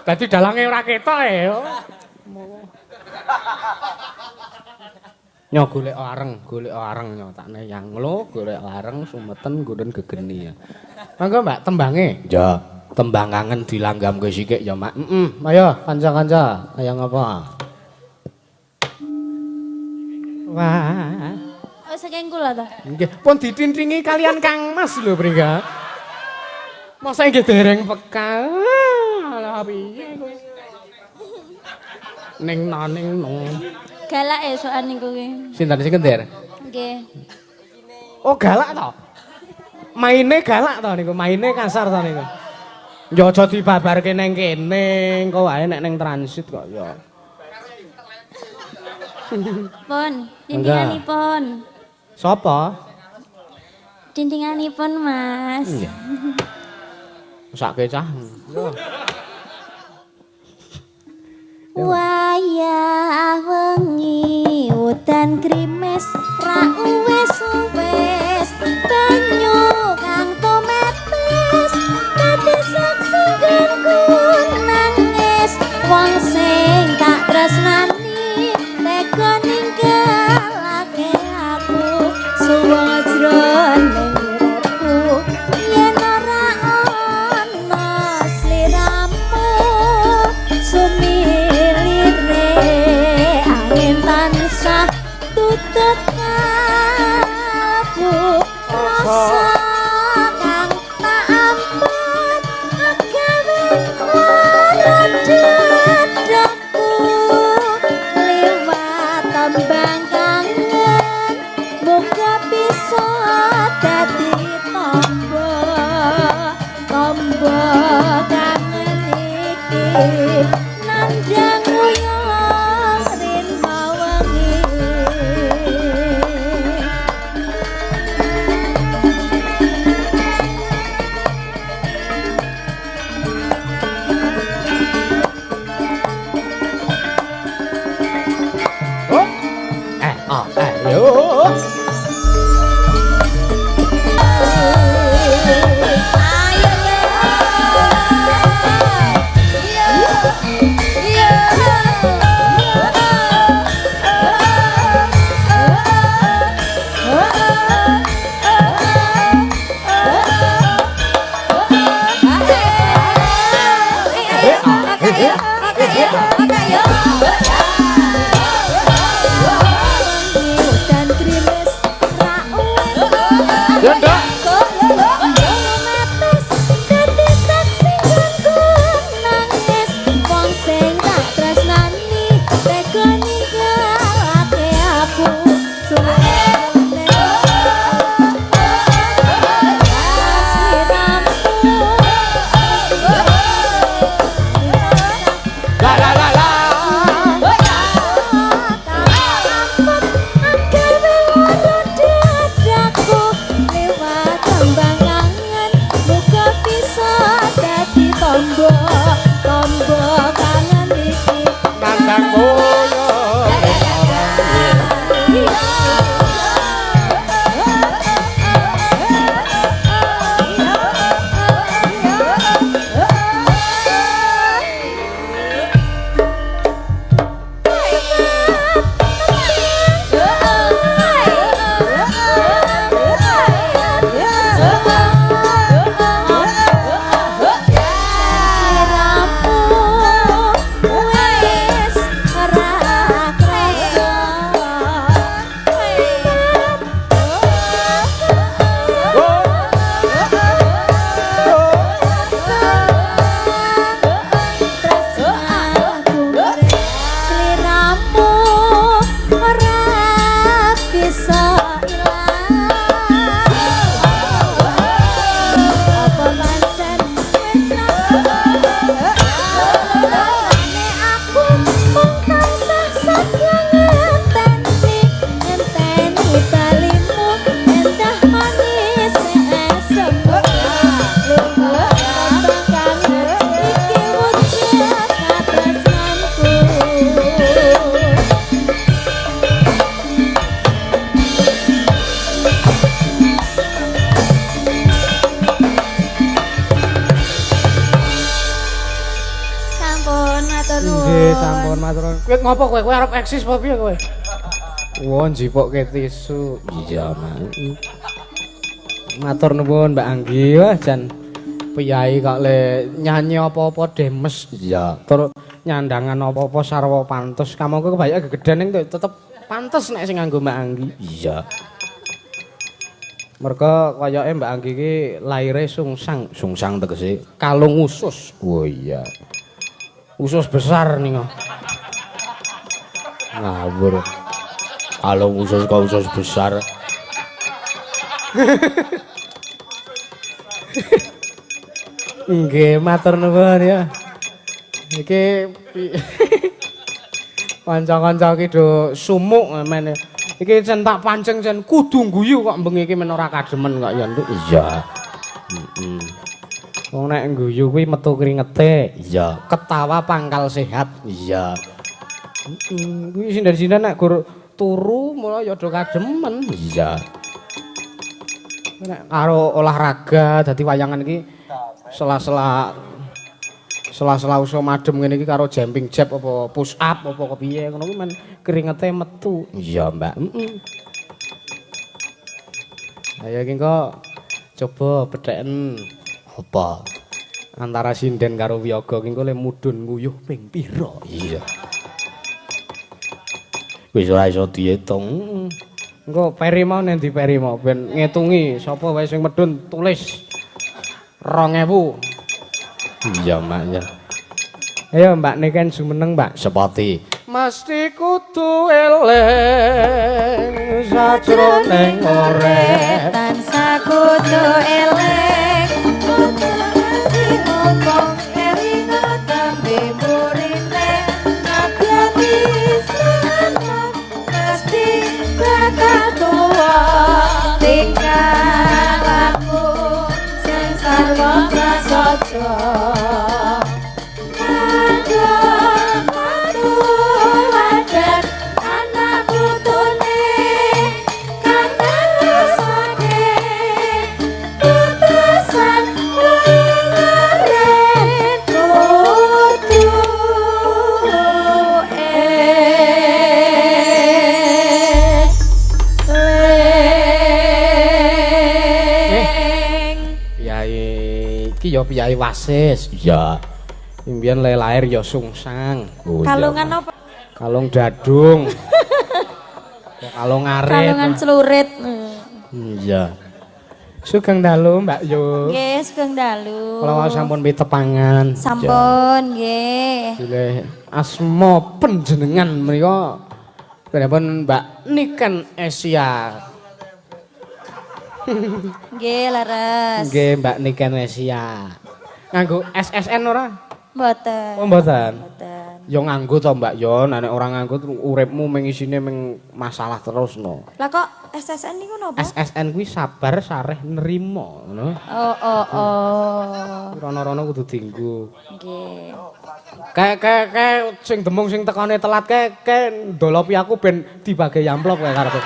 Dadi dalange ora ketok e. Nyo golek areng nyo takne yang lo golek areng sumeten nggonen gegeni ya. Monggo Mbak tembange. Ya, tembang kangen dilanggamke sikik ya, Mak. Heeh, ayo kanca-kanca, ayo ngapa? Wah. Oh saking kula ta. Nggih, pun ditintingi kalian Kang Mas lho, Pringga. Masa nggih dereng peka. Lah piye kowe? Ning na ning nong. Galak e soal niku ki. Sinten sing kender? Nggih. Oh, galak to? Maine galak to niku, maine kasar to niku. Ya aja dibabarke neng kene, engko wae nek neng transit kok ya. Pun, tintinganipun. Sapa? Tintinganipun, Mas. Iya. Mesake cah. Wayah wengi udan grimis ra uwis-uwis banyu kang tumetes dadi saksi nggonku nangis wong sing tak tresnani tega ninggalake aku suwung jroning uripku yen ora ana sliramu sumilire angin tansah tutut kalbu rasa kang tak ampun agawe lara dadaku liwat tembang kangen muga bisa dadi tombo tombo kangen iki nandhang uyung rina wengi. Oh. Eh, oh, eh, yo. Ayo Dan grimis ra Ya, Nduk. Metes dadi saksi nggonku nangis wong sing tak tresnani tega ninggalake aku suwene sliramu. La la la la. Tombo kangen iki. Nandang boyo. Sliramu ora bisa ilang. Apa pancen wis rasane aku mung tansah satya ngenteni ngenteni balimu endah manis esemu lungguh kangen iki wujud katresnanku. Sampun matur nuwun. Nggih, sampun matur nuwun. Kowe ngopo kowe? Kowe arep eksis apa piye kowe? Wah, njipokke tisu. Iya, Mas. Matur nuwun Mbak Anggi. Wah, jan piyai kok le nyanyi apa-apa demes. Iya. Tur nyandangan apa-apa sarwa pantes. Kamangka kebayake gegeden ning tetep pantes nek sing nganggo Mbak Anggi. Iya. Mergo koyoke Mbak Anggi iki laire sungsang, Sungsang tegese. kalung usus. Oh iya. Usus besar nih. Ngawur. Kalung usus kok usus besar. Nggih, matur nuwun ya. Iki kanca-kanca iki do sumuk men. Iki cen tak pancing cen kudu guyu kok bengi iki men ora kademen kok ya, Nduk. Iya. Heeh. Wong nek guyu kuwi metu kringete. Iya. Ketawa pangkal sehat. Iya. Kuwi sinden-sinden nek gur turu mula ya do kademen. Iya. Nek karo olahraga dadi wayangan iki sela-sela usah madem ngene iki karo jumping jab apa push up apa kepiye ngono kuwi men kringete metu. Iya, Mbak. Heeh. Ayo iki kok coba bedheken apa antara sinden karo wiyaga ki engko le mudhun nguyuh ping pira. Iya. Wis ora iso diitung. Engko peri mau nek ndi peri mau ben ngetungi sapa wae sing medhun tulis 2000. Iya, Mbak ya. Ayo Mbak Niken jumeneng, Mbak. Sepati. Mesti kudu eling sajroning urip. Tansah kudu eling. Kudu ngaji ngomong eling tembe murine. Nabi selamat pasti bakal tuwa. Tingkah laku sing sarwa prasaja. Ya piyai wasis. Iya. Mbiyen le lair ya sungsang. Oh, kalungan apa? Kalung dadung. Kalung arit. Kalungan celurit. Iya. Sugeng dalu Mbak Yu. Nggih, sugeng dalu. Kula wau sampun pitepangan. Sampun nggih. Bilih asma panjenengan menika pripun Mbak Niken Esia. Nggih, leres. Nggih, Mbak Niken Esia. Nganggo SSN ora? Mboten. Oh, mboten. Mboten. Ya nganggo to, Mbak yo, nek ora nganggo uripmu mung isine mung masalah terus no. Lah kok SSN niku napa? SSN kuwi sabar sareh nrimo, ngono. Oh, oh, oh. Rono-rono kudu dienggo. Nggih. Kayak sing demung sing tekane telat kae ndolopi aku ben dibagi amplop kae karepe.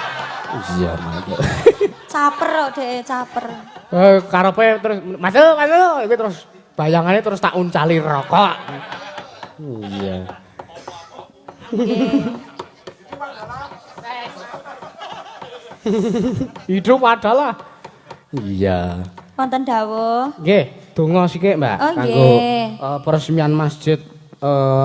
Iya, Mbak. Caper kok dhek, caper. Karepe terus masuk, masuk iki terus bayangane terus tak uncali rokok. Iya. Hidup adalah. Iya. Wonten dawuh. Nggih, donga sikik, Mbak, oh, kanggo peresmian Masjid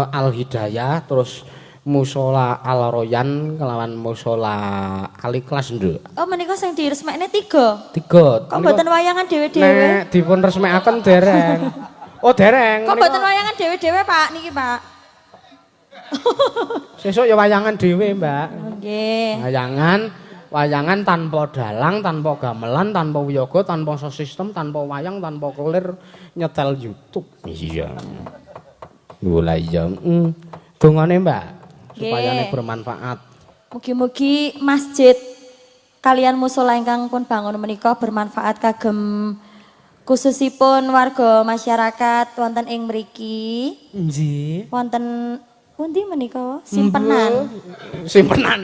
Al Hidayah terus Musola Al Royan kelawan Musola Al Ikhlas, Nduk. Oh, menika sing diresmekne 3. 3. Kok mboten wayangan dhewe-dhewe? Nek dipun resmekaken dereng. Oh, dereng. Kok mboten wayangan dhewe-dhewe, Pak, niki, Pak? Sesuk ya wayangan dhewe, Mbak. Nggih. Wayangan tanpa dalang, tanpa gamelan, tanpa wiyaga, tanpa sistem, tanpa wayang, tanpa kelir, nyetel YouTube. Iya. Lha iya. Dongane, Mbak, supaya bermanfaat. Mugi-mugi masjid kalian musola ingkang pun bangun menika bermanfaat kagem khususipun warga masyarakat wonten ing mriki. Nggih. Wonten pundi menika? Simpenan. Simpenan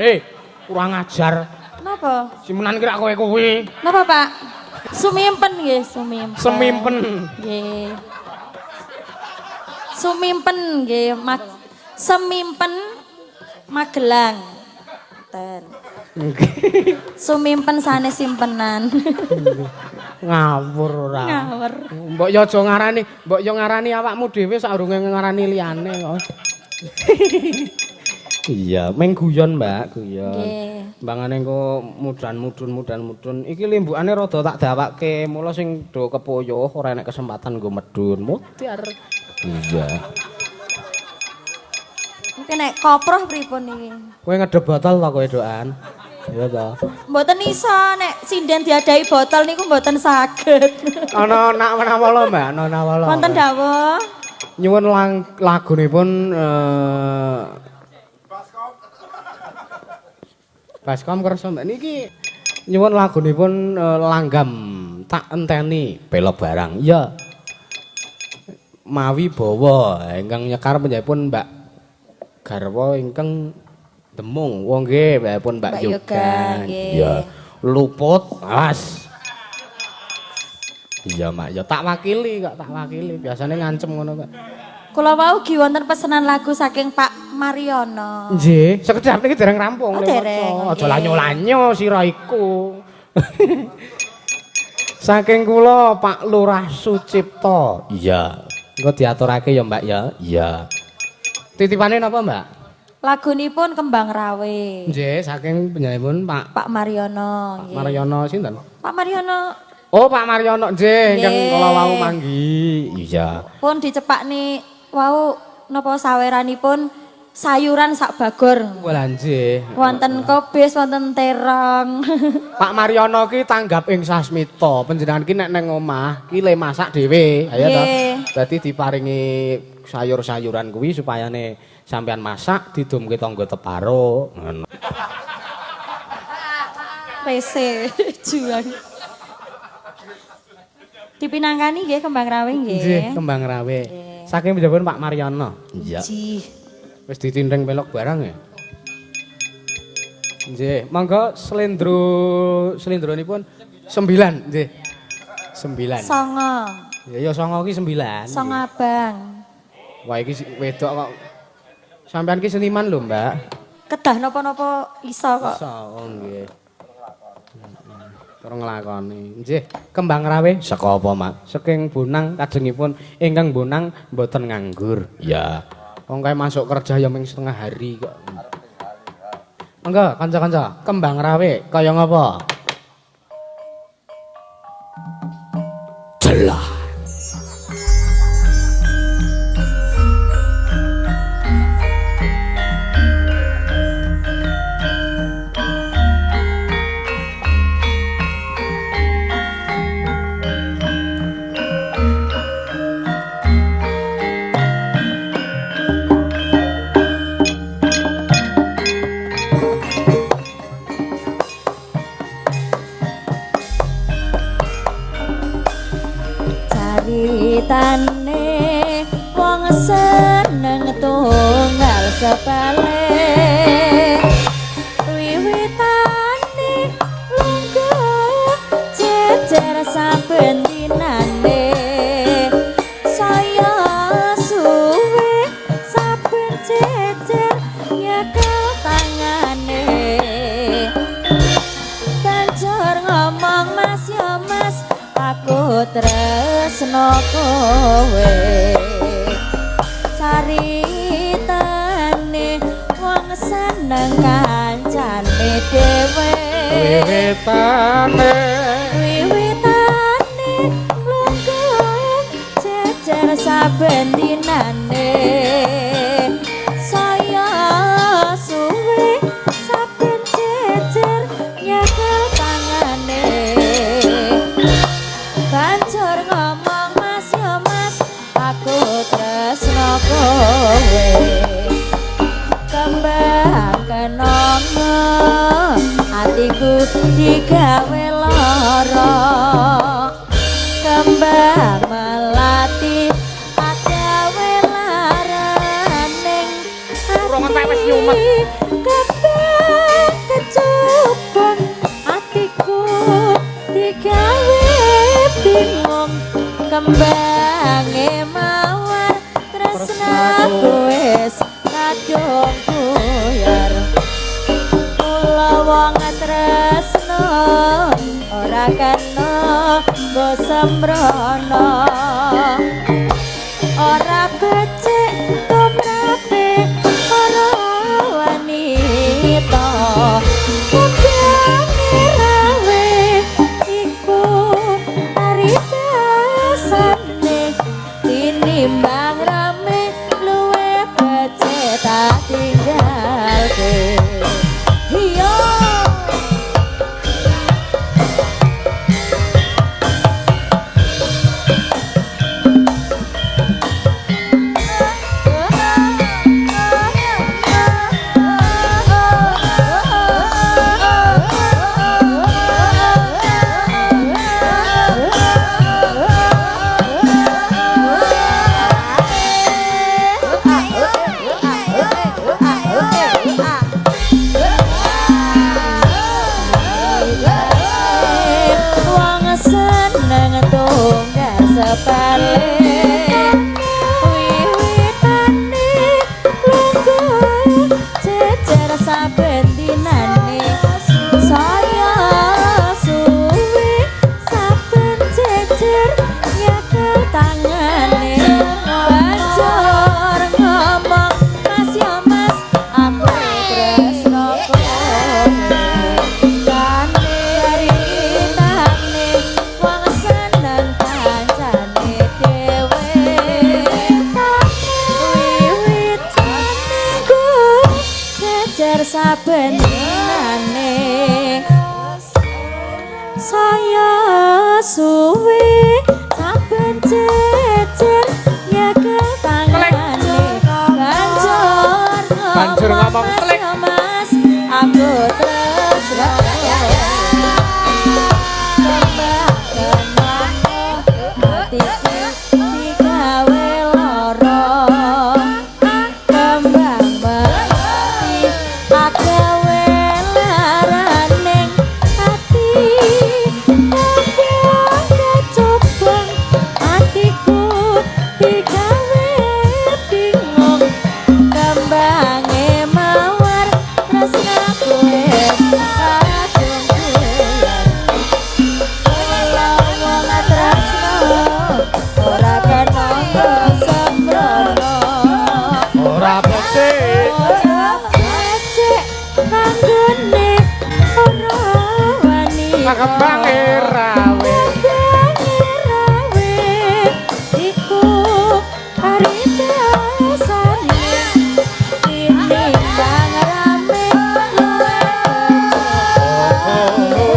kurang ajar. Napa? Simpenan kira kowe kuwi. Napa, Pak? Sumimpen nggih, sumimpen. Semimpen. Nggih. Sumimpen nggih, semimpen Magelang. Ten. Sumimpen sanes simpenan. Ngawur ora. Ngawur. Mbok yo aja ngarani, mbok yo ngarani awakmu dhewe sadurunge ngarani liyane kok. Iya, meng guyon, Mbak, guyon. Nggih. Mbangane engko mudan-mudun. Iki limbukane rada tak dawake, mula sing do kepoyoh ora enek kesempatan nggo medun. Mutiar. Iya. Mungkin nek koproh pripun niki? Kowe ngedep botol ta kowe doan? Iya ta. Mboten iso nek sinden diadahi botol niku mboten saged. Ana nak nawala, Mbak, ana nawala. Wonten dawuh. Nyuwun lagunipun Baskom kersa Mbak niki nyuwun lagunipun langgam tak enteni belok barang. Iya. Mawi bawa ingkang nyekar panjenenganipun Mbak garwa ingkang Demung. Wong nggih pun Mbak Mbak Yoga, Yoga. nggih. Iya. Luput, awas. Iya, Mak. Ya tak wakili kok, tak wakili. Biasane ngancem ngono kok. Kula wau gi wonten pesenan lagu saking Pak Mariono. Nggih, sekedhap niki dereng rampung. Oh, le dereng, maca. Aja nggih. lanyo-lanyo sira iku. Saking kula Pak Lurah Sucipto. Iya. Engko diaturake ya, Mbak ya. Iya. Titipane napa, Mbak? Lagunipun Kembang Rawe. Nggih, saking panjenenganipun Pak Pak Mariono Pak nggih. Mariono sinten? Pak Mariono Oh, Pak Mariono nggih, ingkang Nggih. kula wau manggi. Iya. pun dicepakni wau napa saweranipun sayuran sak bagor. Wah, nggih. Wonten kobis, wonten terong. Pak Mariono ki tanggap ing Sasmita. Panjenengan ki nek nang omah ki le masak dhewe. Ayo to. Nggih. Dadi diparingi sayur-sayuran kuwi supayane sampean masak didumke tangga teparo. Ngono. Rese juang. Dipinangkani nggih Kembang Rawe nggih. Nggih, Kembang Rawe. Saking panjenengan Pak Mariono. Iya. Jih. Wis ditindeng pelok barang ya. Nggih, monggo slendro slendronipun 9 nggih. 9. Songo. Ya ya songo ki 9. Songo abang. Wah iki wedok kok. Sampean ki seniman lho, Mbak. Kedah napa-napa iso kok. Iso, oh nggih. Terus nglakoni. Nggih, Kembang Rawe Saka apa, Mak? saking Bonang kajengipun ingkang Bonang mboten nganggur. Iya. Wong kae masuk kerja ya ming setengah hari kok. Monggo kanca-kanca, Kembang Rawe kaya ngapa? Jelah. Caritane wong seneng tunggal sepele. Wiwitane lungguh jejer saben dinane. Saya suwe saben jejer nyekel tangane. Banjur ngomong mas ya mas, aku tresno kowe. Caritane wong seneng kancane dhewe. Wiwitane Wiwitane lungguh jejer saben dinane. Saya suwe saben jejer nyekel tangane. Banjur ngomong mas ya mas, aku tresno kowe. Kembang kenanga atiku digawe lara. Kembang melati agawe laraning Urung entek wis nyumet. Kembang kecubung atiku digawe bingung. Kembange mawar tresnaku wis kadung buyar. Kula wong tresno ora kena nggo sembrono. Ora becik tumrape para wanita. Kembange rawe iku paribasane tinimbang rame luwe becik Tinggalke. Iya. Wong seneng tunggal sepele, wiwitane lungguh jejer saben dinane, saya suwe saben jejer nyekel tangane, banjur ngomong, "Mas ya Mas, aku tresno kowe." Ceritane wong seneng kancane dhewe, wiwitane jejer saben dinane, saya suwe saben jejer nyekel tangane, banjur Banjur ngomong, "Mas "Telek." ya Mas, aku tresno hatiku digawe lara, kembang melati agawe laraning ati, kadang kecobang atiku digawe bingung, kembange mawar tresnaku wis kadung buyar. Wong tresno ora kena sembrono. Ora becik. Ora becik kanggone ora wani. Kembange rawe. Kembange rawe iku paribasane, tinimbang rame luwih becik.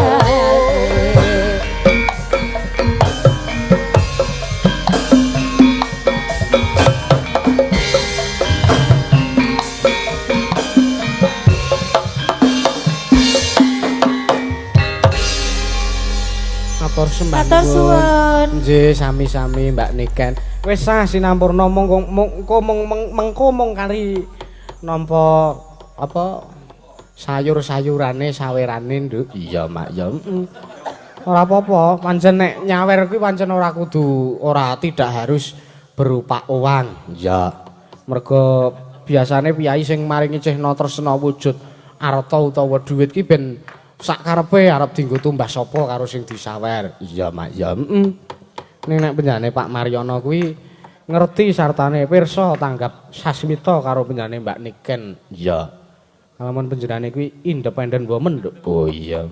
Matur sembah Matur suwun. Nggih, sami-sami, Mbak Niken. Wis sah sinampurna, monggo mengko mung mengko mung kari nampa apa sayur-sayurane, sawerane, Nduk. Iya, Mak, ya. Ora apa-apa, pancen nek nyawer kuwi pancen ora kudu, ora, tidak harus berupa uang. Iya. Mergo biasane piyai sing maringi cehna tresna wujud arta utawa dhuwit ki ben sak karepe arep dienggo tumbas sapa karo sing disawer. Iya, Mak, ya. Heeh. Ning nek penjane Pak Maryono kuwi ngerti sartane pirsa tanggap sasmita karo penjane Mbak Niken. Iya. Lamun penjenengane kuwi independent woman, Nduk. Oh iya.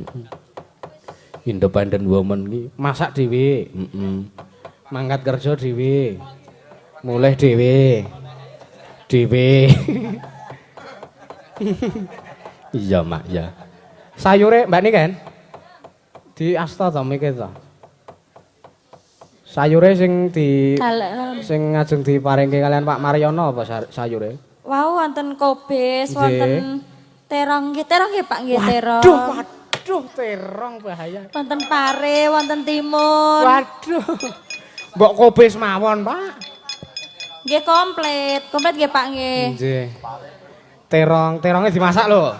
Independent woman ki. Masak dhewe, Heeh. mangkat kerja dhewe, mulih dhewe. Dhewe. Iya, Mak, ya. Sayure, Mbak Niken. Di asta to mike to. Sayure sing di Dalem. sing ngajeng diparingke kalian Pak Maryono apa sayure? Wau, wonten kobis, Nggih. wonten terong nggih, terong nggih, Pak, nggih terong. Waduh, waduh, terong bahaya. Wonten pare, wonten timun. Waduh. Mbok kobis mawon, Pak. Nggih komplit, komplit nggih, Pak, nggih. Nggih. Terong, terongnya dimasak lho.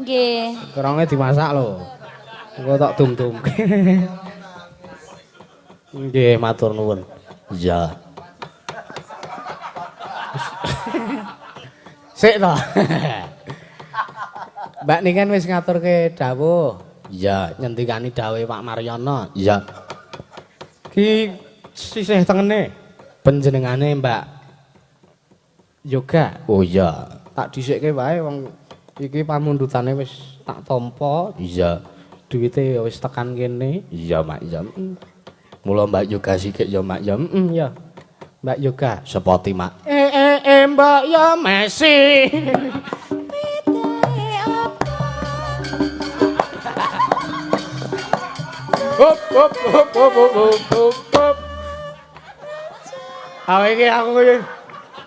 Nggih. Terongnya dimasak lho. Engko tak dum-dum. Nggih, matur nuwun. Iya. Sik to. Mbak Niken wis ngaturke dawuh. Iya. Nyendikani dawuhe Pak Maryono. Iya. Ki sisih tengene panjenengane Mbak Yoga. Oh iya. Tak dhisikke wae, wong iki pamundhutane wis tak tampa, Iya. duwite ya wis tekan kene. Iya, Mak, ya. Mula Mbak Yoga sikik ya, Mak, ya. Ya. Mbak Yoga. Sepoti, Mak. Eh eh eh. e mbok ya Messi. Hop hop hop hop hop hop hop. Awe iki aku iki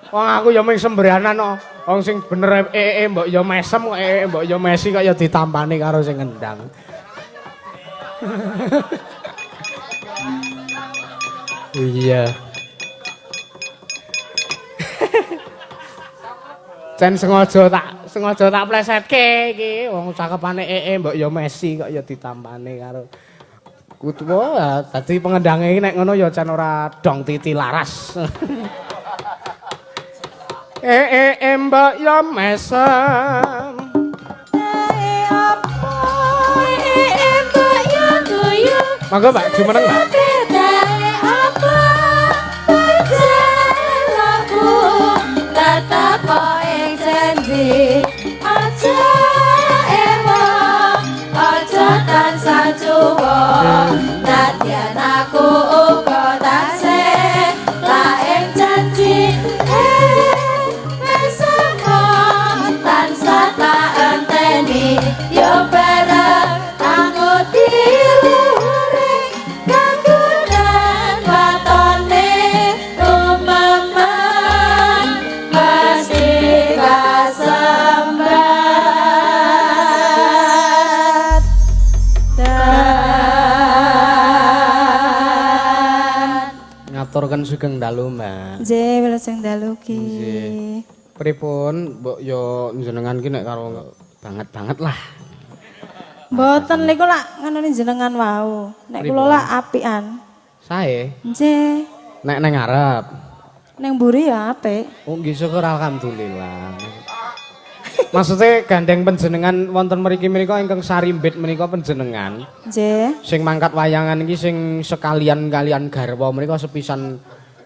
wong aku ya mung sembranan kok. Wong sing bener e mbok ya mesem kok e mbok ya Messi kok ya ditampani karo sing ngendang. Iya. Jan sengaja tak plesetke iki wong cakepane ee mbok ya Messi kok ya ditampani karo kudu dadi pengendange iki nek ngono ya jan ora dong titi laras. Ee mbok ya mesem. Monggo Mbak jumeneng Mbak. Aja ewa, aja tansah cuwa, nadyan aku uga tasih laeng janji, mesemo tansah tak enteni, yo bareng anguti luhuring kagunan watone rumemen mesti kasembat. Ngaturaken sugeng dalu, Mbak. Nggih, wilujeng dalu ki. Nggih. Pripun, mbok yo njenengan ki nek karo banget-banget lah. Mboten niku lak ngenoni jenengan wau. Nek kula lak apian. Sae. Nggih. Nek nang ngarep. Neng mburi ya apik. Oh nggih syukur alhamdulillah. Maksudnya gandeng panjenengan wonten mriki menika ingkang sarimbit menika panjenengan. Nggih. Sing mangkat wayangan iki sing sekalian kalian garwa menika sepisan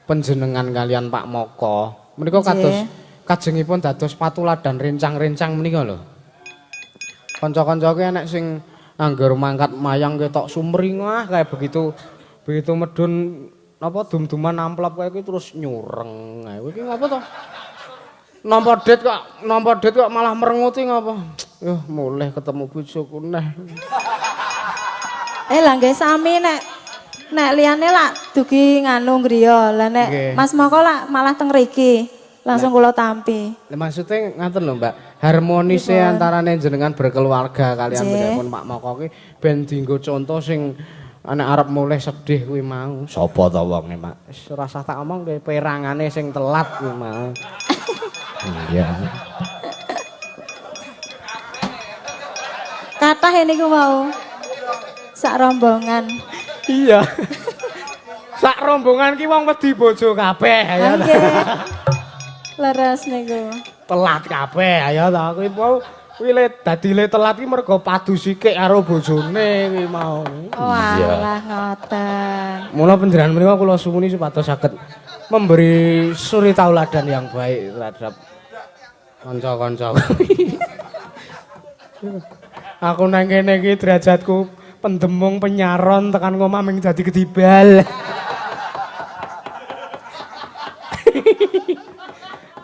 panjenengan kalian Pak Moko. Menika kados kajengipun dados patuladan rencang-rencang menika lho. Kanca-kancaku enek sing angger mangkat mayang ketok sumringah kayak begitu begitu medun napa dum-duman amplop kayak kuwi terus nyureng. Ae iki ngapa to? Nampa dit kok malah merenguti ngapa? Yuh, mulih ketemu bojoku neh. Lah nggih sami nek nek liyane lak dugi nganu griya. Lah nek Mas Moko lak malah teng mriki. Langsung kula tampi. Lah maksudnya ngaten lho, Mbak. Harmonise antarane jenengan berkeluarga kalian panjenengan Pak Moko ki ben dienggo contoh sing nek arep mulih sedih kuwi mau. Sapa to wonge, Mak? Wis ora usah tak omong kowe perangane sing telat kuwi mau. Iya. Kathah niku mau. Sak rombongan. Iya. Sak rombongan ki wong wedi bojo kabeh ya. Nggih. Leres niku. Telat kabeh ayo ta kuwi mau kuwi le dadi le telat ki mergo padu sikik karo bojone kuwi mau. Oh alah ngoten. Mula panjenengan menika kula suwuni supados saged memberi suri tauladan yang baik terhadap kanca-kanca. Aku nang kene iki derajatku pendemung penyaron tekan ngomah ming dadi kedibal.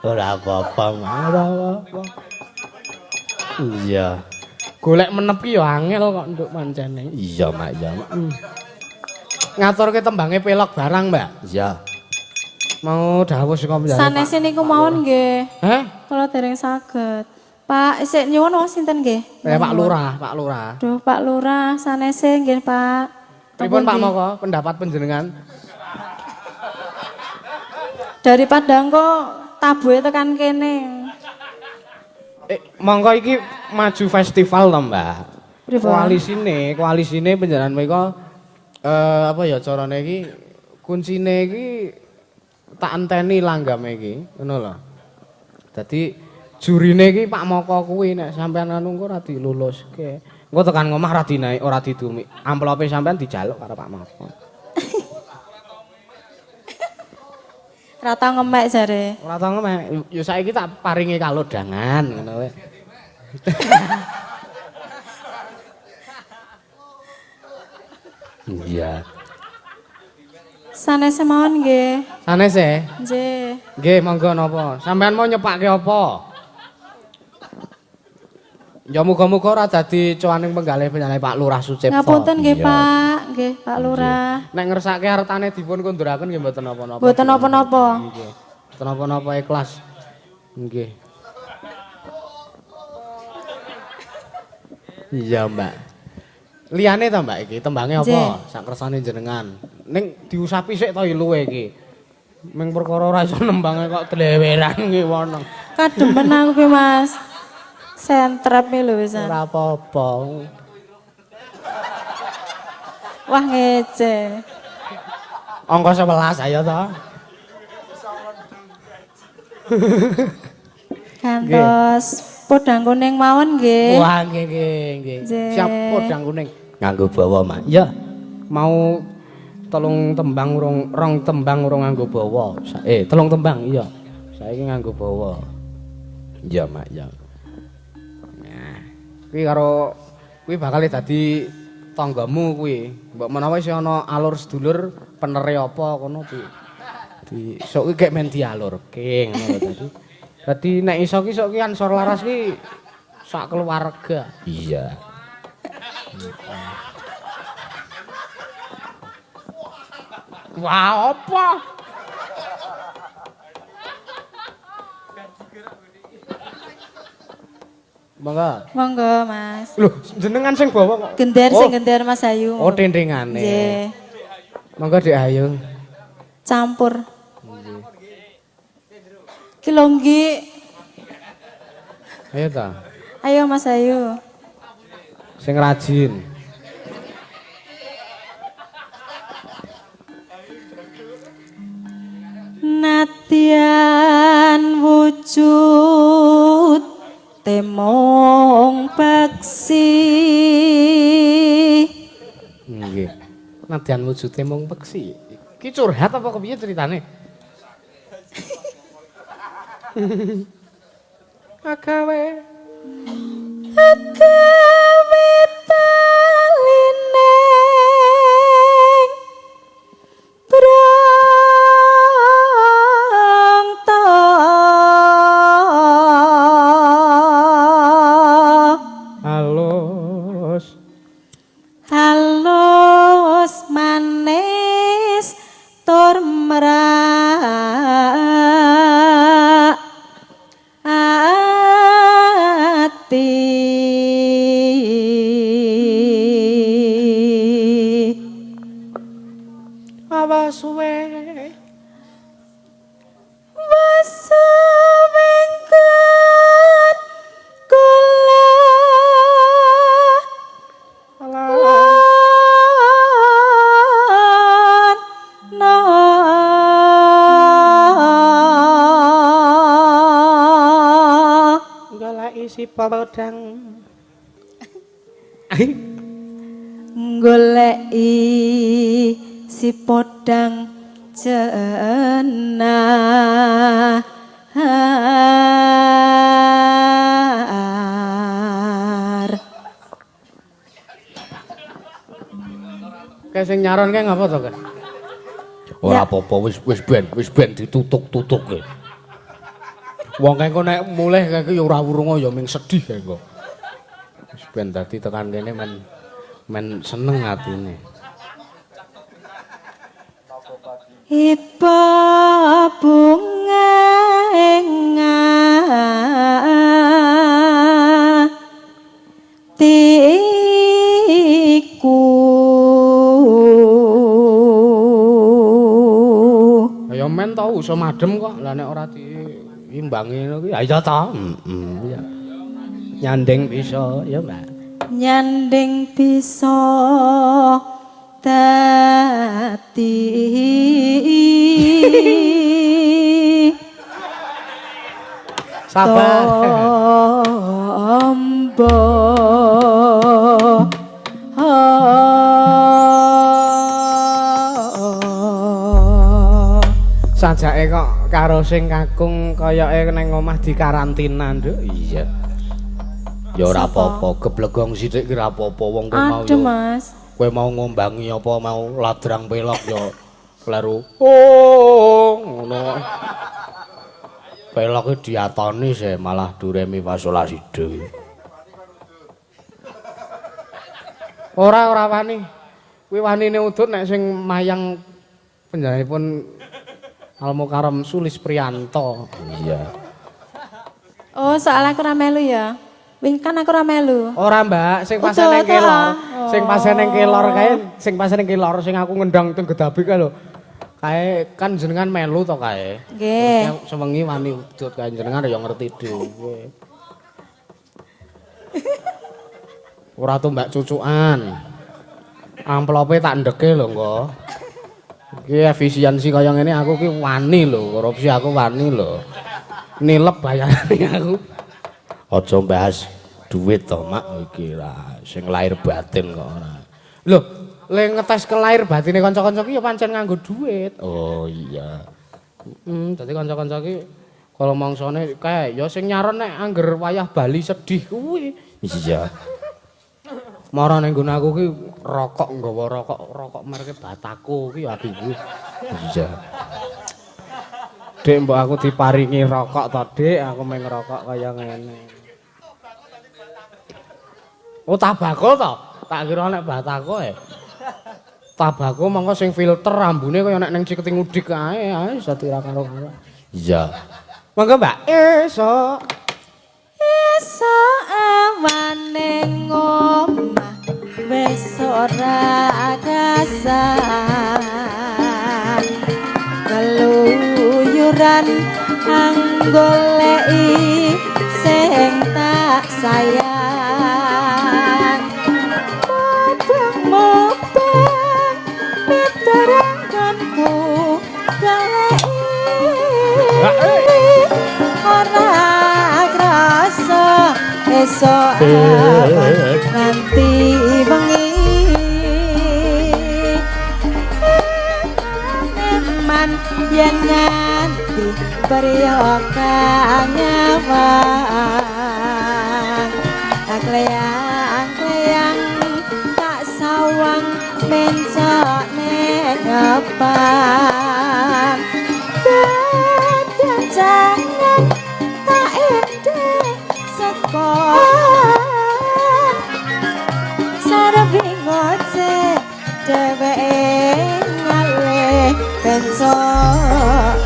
Ora apa-apa, Mak. Ora apa-apa. Iya. Golek menep ki ya angel kok nduk pancene. Iya, Mak, ya. Ngaturke tembange pelok barang, Mbak. Iya. Mau dawuh saka panjenengan. Sanese niku mawon nggih. Heh? Kula dereng saged. Pak, isih nyuwun wong sinten nggih? Pak Lurah, Pak Lurah. Duh, Pak Lurah sanese nggih, Pak. Pripun Pak Moko pendapat panjenengan? Dari Padang kok tabuhe tekan kene. Monggo iki maju festival to, Mbak. Pripun? Koalisine panjenengan menika apa ya carane iki kuncine iki tak enteni langgame iki, ngono lho. Dadi jurine iki Pak Moko kuwi nek sampean anu engko ora diluluske. Engko tekan ngomah ora dinaik, ora didumi. Amplope sampean dijaluk karo Pak Moko. Ora tau ngemek jare. Ora tau ngemek. Ya saiki tak paringi kalodhangan ngono wae. Iya. Sanes mawon nggih. Sanes e? Nggih. Nggih, monggo napa? Sampeyan mau nyepake apa? Ya muga-muga ora dadi cuaning penggalih-penggalih Pak Lurah Sucipto. Ngapunten nggih, Iya. Pak. Nggih, Pak Lurah. Nek ngersake hartane dipun kunduraken nggih mboten napa-napa. Mboten napa-napa. Nggih. Mboten napa-napa ikhlas. Nggih. Iya, Mbak. Liyane ta, Mbak iki tembange apa? Sak kersane jenengan. Ning diusapi sik to iluwe iki. Ming perkara ora iso nembange kok dleweran nggih wono. Kademen aku ki, Mas. Sentrep iki lho wisan. Ora apa-apa. Wah ngece. Angka 11 ayo to. Gantos podang kuning mawon nggih. Wah, nggih nggih nggih. Siap podang kuning. Nganggo bawa, Mak. Iya. Mau telung tembang urung rong tembang urung nganggo bawa. Telung tembang iya. Saiki nganggo bawa. Iya, Mak, ya. Nah, kuwi karo kuwi bakal dadi tanggamu kuwi. Mbok menawa isih ana alur sedulur penere apa kono di di sok kuwi gek men dialurke ngono lho dadi. Dadi nek iso ki sok ki Ansor Laras ki sak keluarga. Iya. Wah, apa? Monggo. Monggo, Mas. Loh, jenengan sing bawa kok. Gender sing gender Mas Ayu. Oh, tendengane. Nggih. Monggo Dik Ayu. Campur. Ki lho nggih. Ayo ta. Ayo Mas Ayu. Sing rajin. Nadyan wujud temong peksi. Nggih. Nadyan wujude mung peksi. Ki curhat apa kepiye ceritane? Agawe Agawe talining brangta. Halus halus manis tur merak ati. Awas suwe Wasawengkat kula lan goleki si podang. Goleki si podang jenah. Kayak sing nyaron kae ngapa to, Kak? Ora apa-apa wis wis ben ditutuk-tutukke. Wong kae engko nek mulih kae ki ya ora wurunga ya ming sedih kae engko. Wis ben dadi tekan kene men men seneng atine. Iba bunga ing atiku. Ya men tau iso madem kok. Lah nek ora diimbangi ngono kuwi ya ta. Heeh, iya. Nyanding bisa ya, Mbak. Nyanding bisa dadi Sabar. Tombo. Sajake kok karo sing kakung kayake nang omah dikarantina, Nduk. Iya. Ya ora apa-apa, geblegong sithik ki ora apa-apa wong kowe mau Adem, ya. Mas. Kowe mau ngombangi apa mau ladrang pelok ya Kleru. Oh, ngono. Peloke diatoni se malah do re mi fa sol la si do. Ora ora wani. Kuwi wanine udut nek sing mayang panjenenganipun Al Mukarram Sulis Prianto. Iya. Oh, soalnya aku ora melu ya. Wing kan aku ora melu. Ora, Mbak, sing pas Udut, neng kelor. ah. Sing pas neng kelor kae, sing pas neng kelor sing aku ngendang teng Gedabi kae lho. Kae kan jenengan melu to kae. Nggih. Terus sewengi wani udut kae jenengan ya ngerti dhewe. Ora tuh Mbak cucukan. Amplope tak ndeke lho engko. Iki efisiensi kaya ngene aku ki wani lho, korupsi aku wani lho. Nilep bayarane aku. Aja bahas duit to, Mak, iki ra sing lahir batin kok ora. Lho, le ngetes ke lahir batine kanca-kanca ki ya pancen nganggo duit. Oh iya. Heeh, dadi kanca-kanca ki kala mangsane kae ya sing nyaron nek angger wayah bali sedih kuwi. Iya. Mara ning nggon aku ki rokok nggawa rokok, rokok merke Batako ki ya kuwi. Iya. Dik mbok aku diparingi rokok to, Dik, aku meng rokok kaya ngene. Oh, tabako to? Tak kira nek Batako e. Tabako mongko sing filter rambune kaya nek ning Ciketing Udik kae, ae dadi ra karo-karo. Iya. Monggo, Mbak. Esuk. Esuk awane ngomah wis ora kasan. Keluyuran anggoleki sing tak sayang. Mobang-mobang miterangkanku goleki ora krasa esuk awan nganti wengi. Eman yen nganti priya kang nyawang. Kleyang-kleyang tak sawang mencok ning ngepang. Dadan jangan tak endek sekolah. Sarebi ngoceh dheweke ngalih bencokan.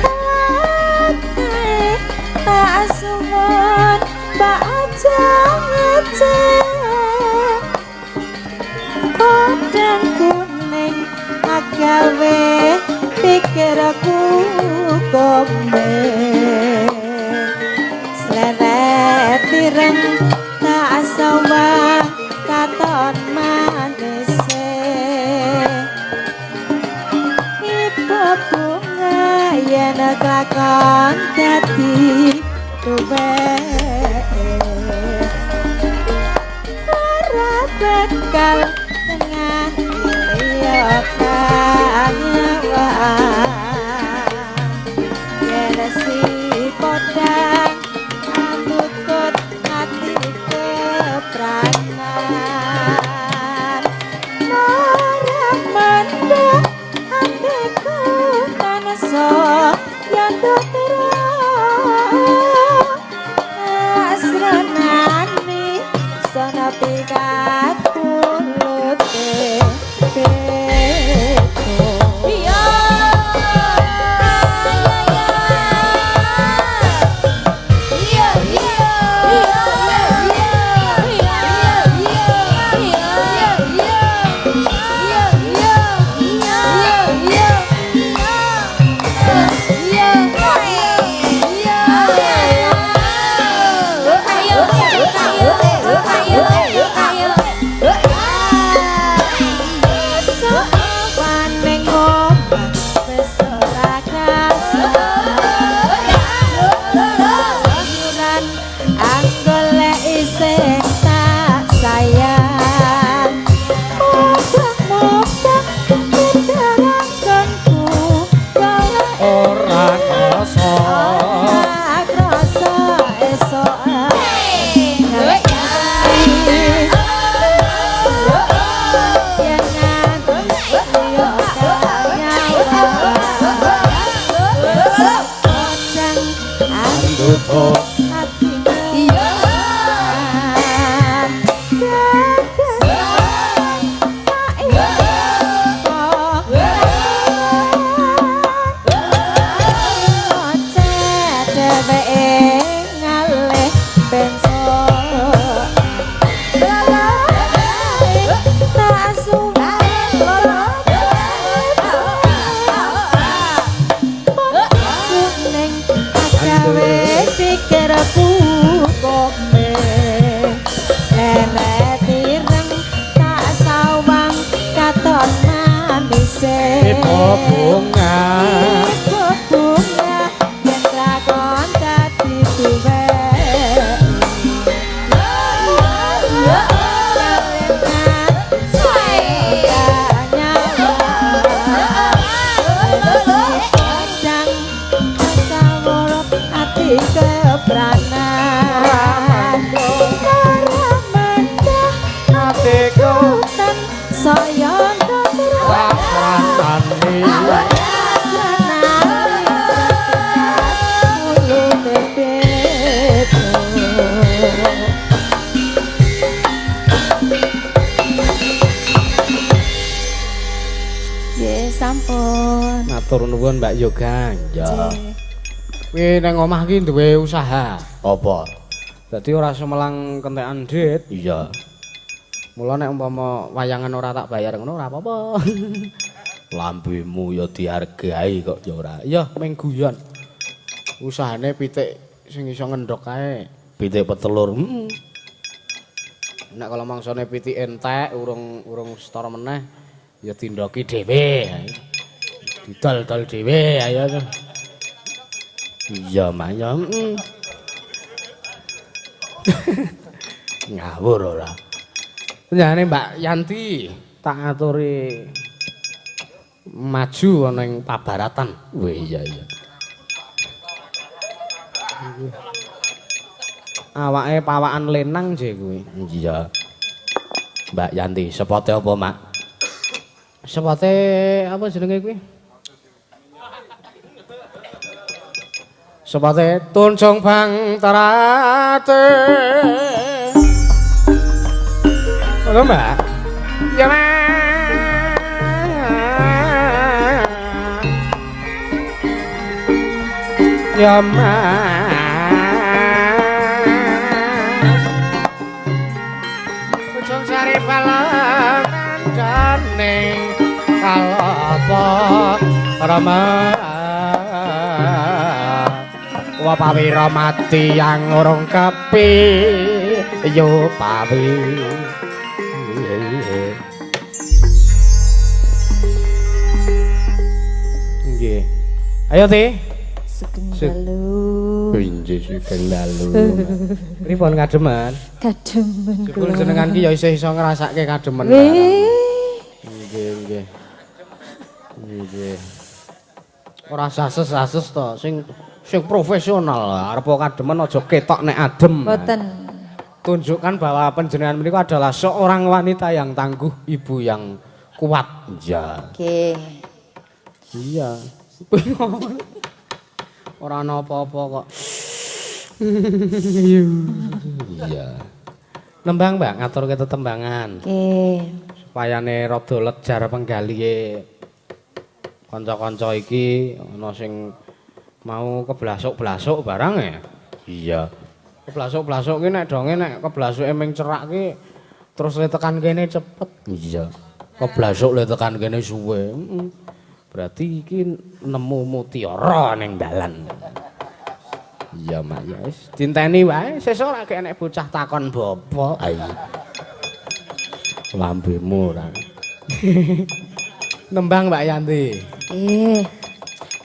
Ate tak suwun mbak aja ngecek. Podang kuning agawe pikirku kombe. Sleret ireng tak sawang katon manise. Ibu bunga yen kelakon dadi tuweke. Ora bakal tengah liya kang nyawang. Yen si podang atutut ati kepranan. Ora mendhak atiku tansah yondo terang. Asranani sono pikatulute beto. Iya. Iya, iya. Iya, iya. Iya, iya. Iya, iya. Iya, iya. Iya. Iya. Ayo, ayo, ayo, ayo, ayo. Oh. Iya. Bunga bunga yen lakon dadi duwe atiku saya rasane. Sampun. Matur nuwun Mbak Yoga. Ya. Kuwi nang omah ki duwe usaha. Apa? Dadi ora semelang kentekan duit. Iya. Mula nek umpama wayangan ora tak bayar ngono ora apa-apa. Lambemu ya dihargai kok ya ora. Iya, mung guyon. Usahane pitik sing iso ngendhok kae. Pitik petelur. Heeh. Nek kalau mangsane pitik entek urung setara meneh ya tindoki dhewe. Didol-dol dhewe ayo. Iya, Mas. Ya. Ngawur ora. Panjenengane Mbak Yanti tak aturi maju ana ing pabaratan. Wih, iya iya. Awake pawakan lenang je kuwi. Iya. Mbak Yanti, sepote apa, Mak? Sepote apa jenenge kuwi? Sepote Tunjung Bang Terate. Halo, Mbak. Ya, Mas. Ya, Mas. Ujung Sari Palaman daning kalapa Rama. Wa pawira mati yang urung kepi yo pawi. Nggih. Ayo Ti. Sugeng dalu. Injih sugeng dalu. Pripun kademen? Kademen Jebul jenengan ki ya isih iso ngrasake kademen. Nggih, nggih. Nggih. Ora sases-sases to, sing profesional. Arep kademen aja ketok nek adem. Mboten. Tunjukkan bahwa panjenengan menika adalah seorang wanita yang tangguh, ibu yang kuat. Iya. Nggih. Iya. Ora ana apa-apa kok. Iya. Nembang, Mbak, ngaturke tetembangan. Nggih. Supayane rada lejar penggalihe kanca-kanca iki ana sing mau keblasuk-blasuk barang ya. Iya. Keblasuk-blasuk ki nek donge nek keblasuke ming cerak ki terus le tekan kene cepet. Iya. Keblasuk le tekan kene suwe. Heeh. Berarti iki nemu mutiara ning dalan. Iya, Mak. Ya wis dinteni wae sesuk ora enek bocah takon bapak. Ayo. Lambemu ora. Nembang Mbak Yanti. Nggih.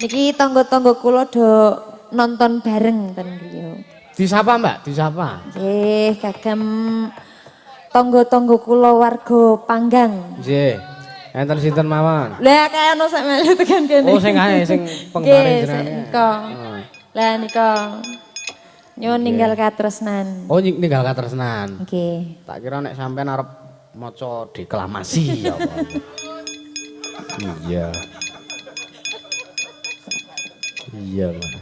Niki tangga-tangga kula do nonton bareng ten griya. Disapa, Mbak? Disapa. Nggih, kagem tangga-tangga kula warga Panggang. Nggih. Enten sinten mawon? Lah kaya ono sak melu tekan kene. Oh, sing kae sing penggemar jenengan. Nika. Lah nika. Nyuwun ninggal katresnan. Oh, ninggal katresnan. Nggih. Tak kira nek sampean arep maca deklamasi ya apa. Iya. Iya, Mas.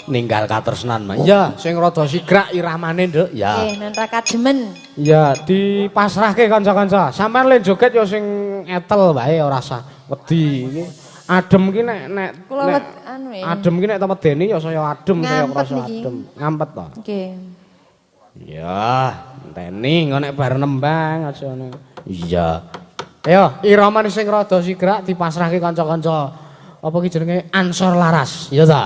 Ninggal katresnan, Mak. Iya, Sing rada sigrak iramane, Nduk. Ya. Nggih, men ra kademen. Iya, dipasrahke kanca-kanca. Sampeyan le joget ya sing etel wae ora usah wedi iki. Adem ki nek nek Kula nek anu ya. Adem ki nek temedeni ya saya adem, saya Ngampet krasa niki. adem. Ngampet to. Nggih. Ya, enteni engko nek bar nembang aja ngono. Iya. Ayo, iramane sing rada sigrak dipasrahke kanca-kanca. Apa ki jenenge Ansor Laras, Iya ta?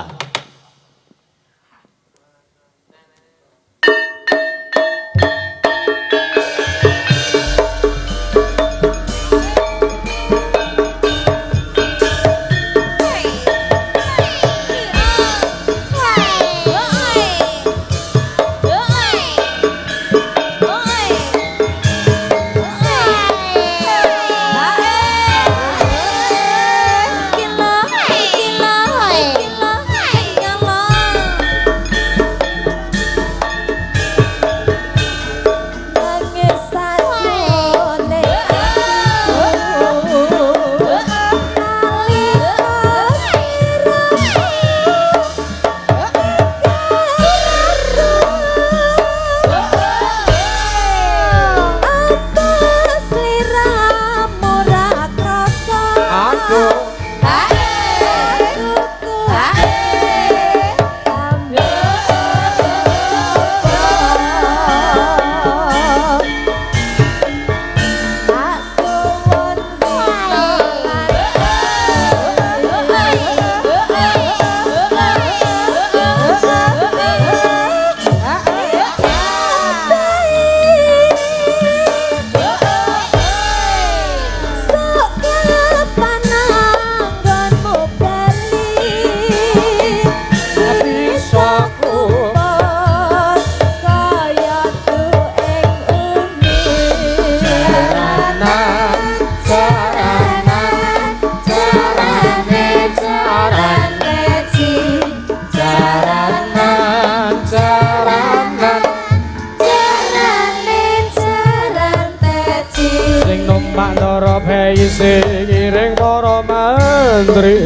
Aduh. Sing numpak ndara bayi ngiring para menteri.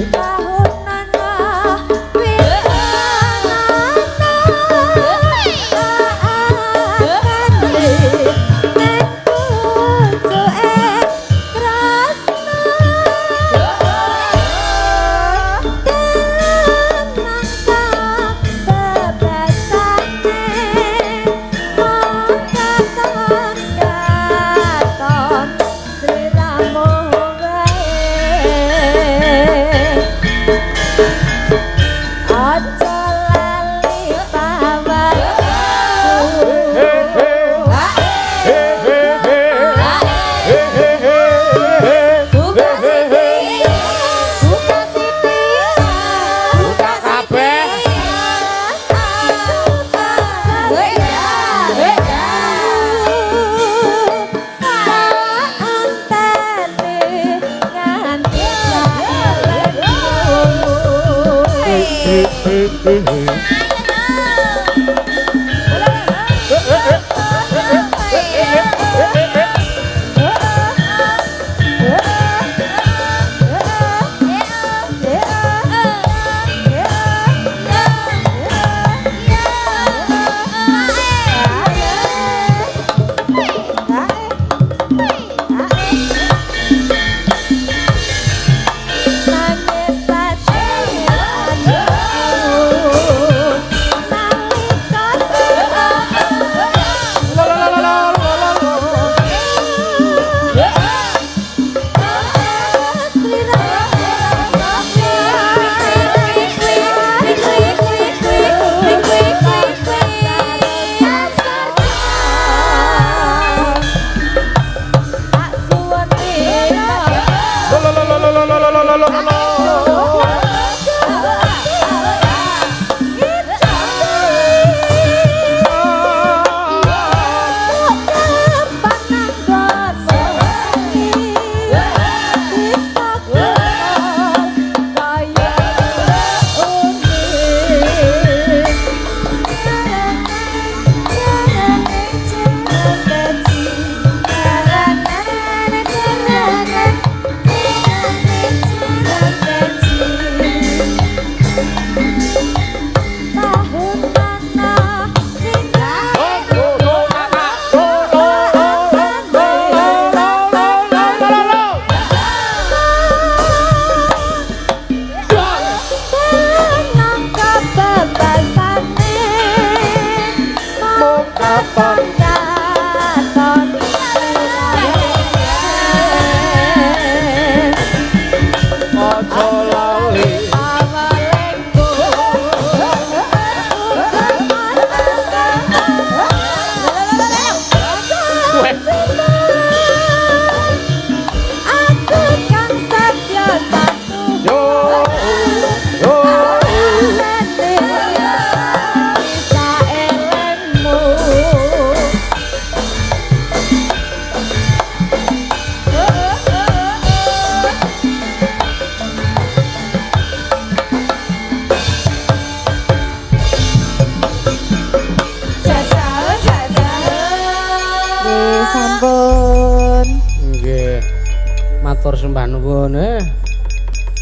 Matur sembah nuwun.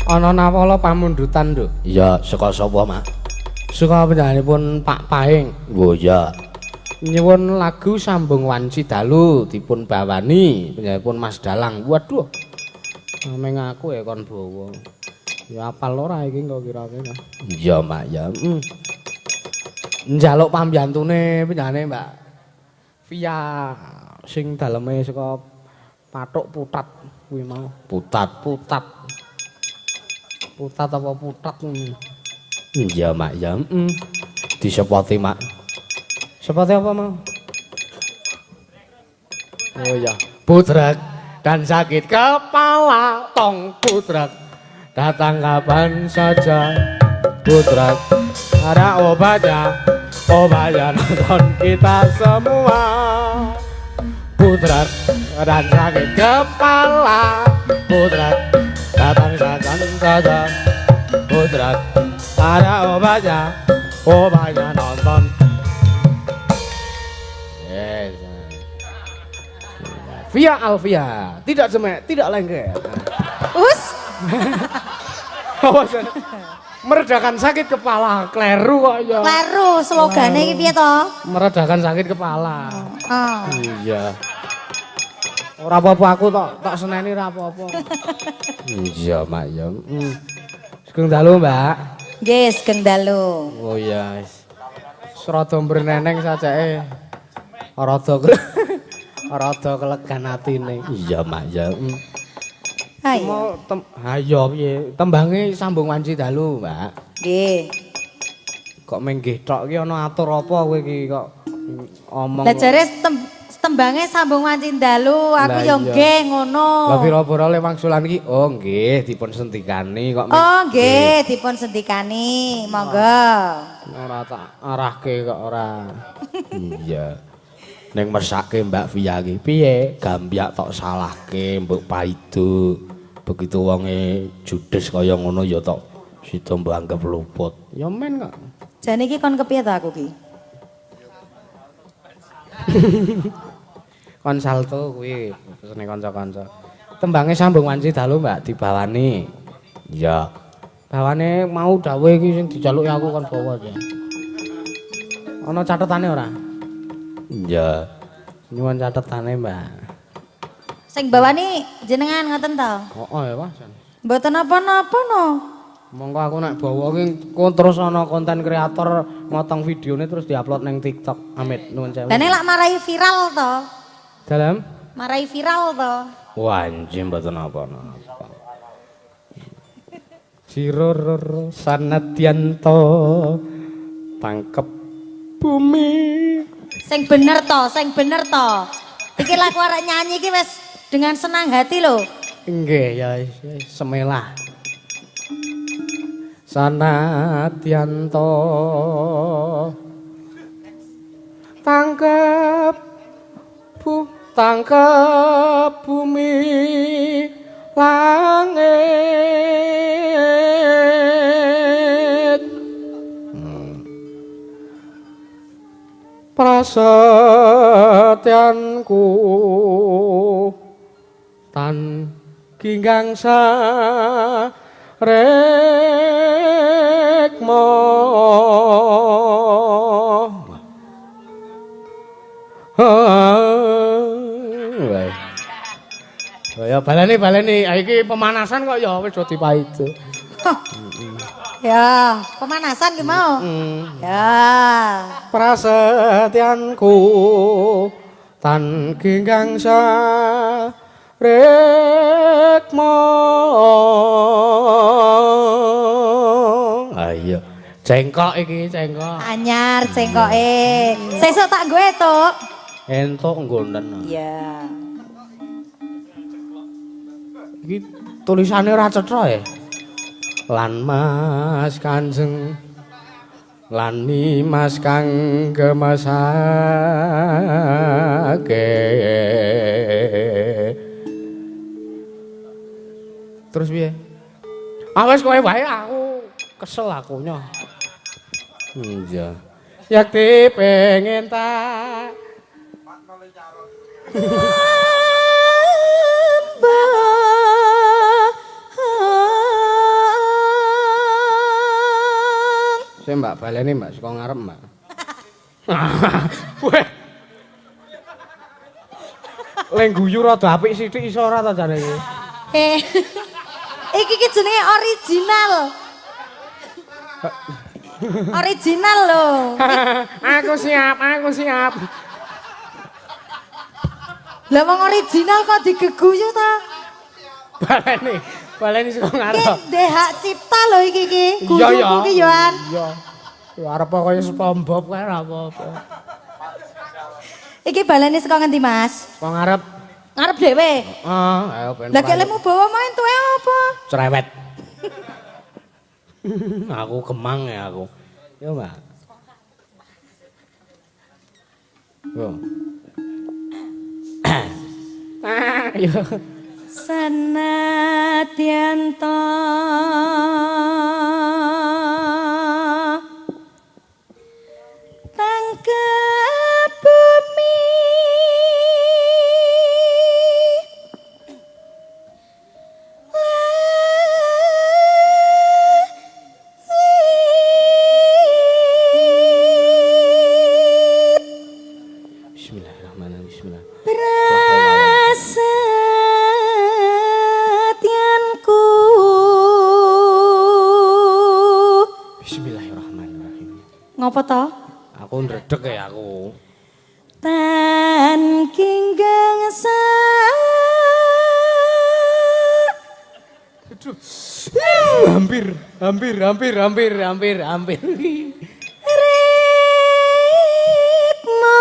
Ana nawala pamundutan, Nduk. Iya, saka sapa, Mak? Saka panjenenganipun Pak Paing. Oh iya. Nyuwun lagu Sambung Wanci Dalu dipun bawani panjenenganipun Mas Dalang. Waduh. Ameng aku ya kon bawa. Ya apal ora iki kok kira-kira. Iya, Mak ya. Njaluk pambiyantune panjenengane Mbak Via sing daleme saka pathuk putat kuwi mau. Putat. Putat. Putat apa putat ngono. Iya, Mak ya. Disepoti, Mak. Seperti apa mau? Oh iya, budrek dan sakit kepala tong budrek. Datang kapan saja budrek. Ada obatnya, obatnya nonton kita semua. Budrek dan sakit kepala budrek. Datang kapan saja budrek. Ada obatnya, obatnya nonton. Yes. Via Alvia, tidak jemek, tidak lengket. Us. Apa sih? Meredakan sakit kepala, kleru kok ya. Kleru slogane iki piye to? Meredakan sakit kepala. Oh. Iya. Ora apa-apa aku tok seneni ora apa-apa. Iya, Mak ya. Sugeng dalu, Mbak. Nggih, sugeng dalu. Oh iya. Rada mbreneneng sajake. Rada rada kelegan atine. Iya, Mak ya. Ayo. Mau ayo piye? Tembange Sambung Wanci Dalu, Mbak. Nggih. Kok menggih tok iki ana atur apa kowe iki kok omong. Lah jare tembange Sambung Wanci Dalu, aku Lah yo iya. nggih ngono. Lah pira-pira le wangsulan iki? Oh nggih, dipun sendikani kok. Oh nggih, dipun sendikani. Monggo. Ora tak arahke kok ora. Iya. Ning mesake Mbak Via iki piye? Gambyak tok salahke mbok paido. Begitu wonge judes kaya ngono ya tok sida mbok anggap luput. Ya men kok. Jane iki kon kepiye to aku ki? Kon salto kuwi pesene kanca-kanca. Tembange Sambung Wanci Dalu, Mbak, dibawani. Iya. Bawane mau dawuh iki sing dijaluki aku kon bawa aja. Ana catetane ora? Iya. Nyuwun catetane, Mbak. Sing bawani jenengan ngoten to? Heeh ya, Mas. Mboten napa-napa no. Monggo aku nek bawa ki engko terus ana konten kreator motong videone terus diupload nang TikTok. Amit nuwun sewu. Lah nek lak marai viral to. Dalem? Marai viral to. Wah, anjing mboten napa-napa. Sirororo sanadyanto tangkep bumi. Sing bener to, sing bener to. Iki laku arek nyanyi iki wis dengan senang hati lho. Nggih ya semelah. Sanadyanto tangkep bu tangkep bumi langit. Prasetyanku tan ginggang sarekmo. Ya baleni baleni, iki pemanasan kok ya wis do dipaido. Ya, pemanasan ki mau. Ya. Prasetyanku tan ginggang sarekmo. Ayo. Cengkok iki, cengkok. Anyar cengkoke. Sesuk tak nggo entuk. Entuk nggonen. Iya. Iki tulisane ora cetha ya. Lan Mas Kanjeng lan Nimas kang gemasake. Terus piye? Ah wis kowe wae aku kesel aku nyoh. Iya. Yakti pengen tak Mbak, baleni Mbak saka ngarep, Mbak. Weh. Leng guyu rada apik sithik iso ora ta jane iki? Eh. Iki ki jenenge original. Original lho. Aku siap, aku siap. Lah wong original kok digeguyu ta? Baleni, baleni saka ngarep. Ki ndek hak cipta lho iki ki. Guyuku ki yo an. Iya. Ya arep kaya SpongeBob kae ora apa-apa. Iki baleni saka ngendi, Mas? Saka ngarep. Ngarep dhewe. Heeh, ayo ben. Lah kek lemu bawa main tuwe apa? Cerewet. Aku kemang ya aku. Yo, Mbak. Yo. Ah, yo. Senadyan ta tangkep bumi langit Bismillahirrahmanirrahim. Bismillah. Prasetyanku. Bismillahirrahmanirrahim. Ngopo to? Aku ndredeg ya aku. Tan kinggang sa. Aduh. Hampir, hampir, hampir, hampir, hampir, hampir. Rikma.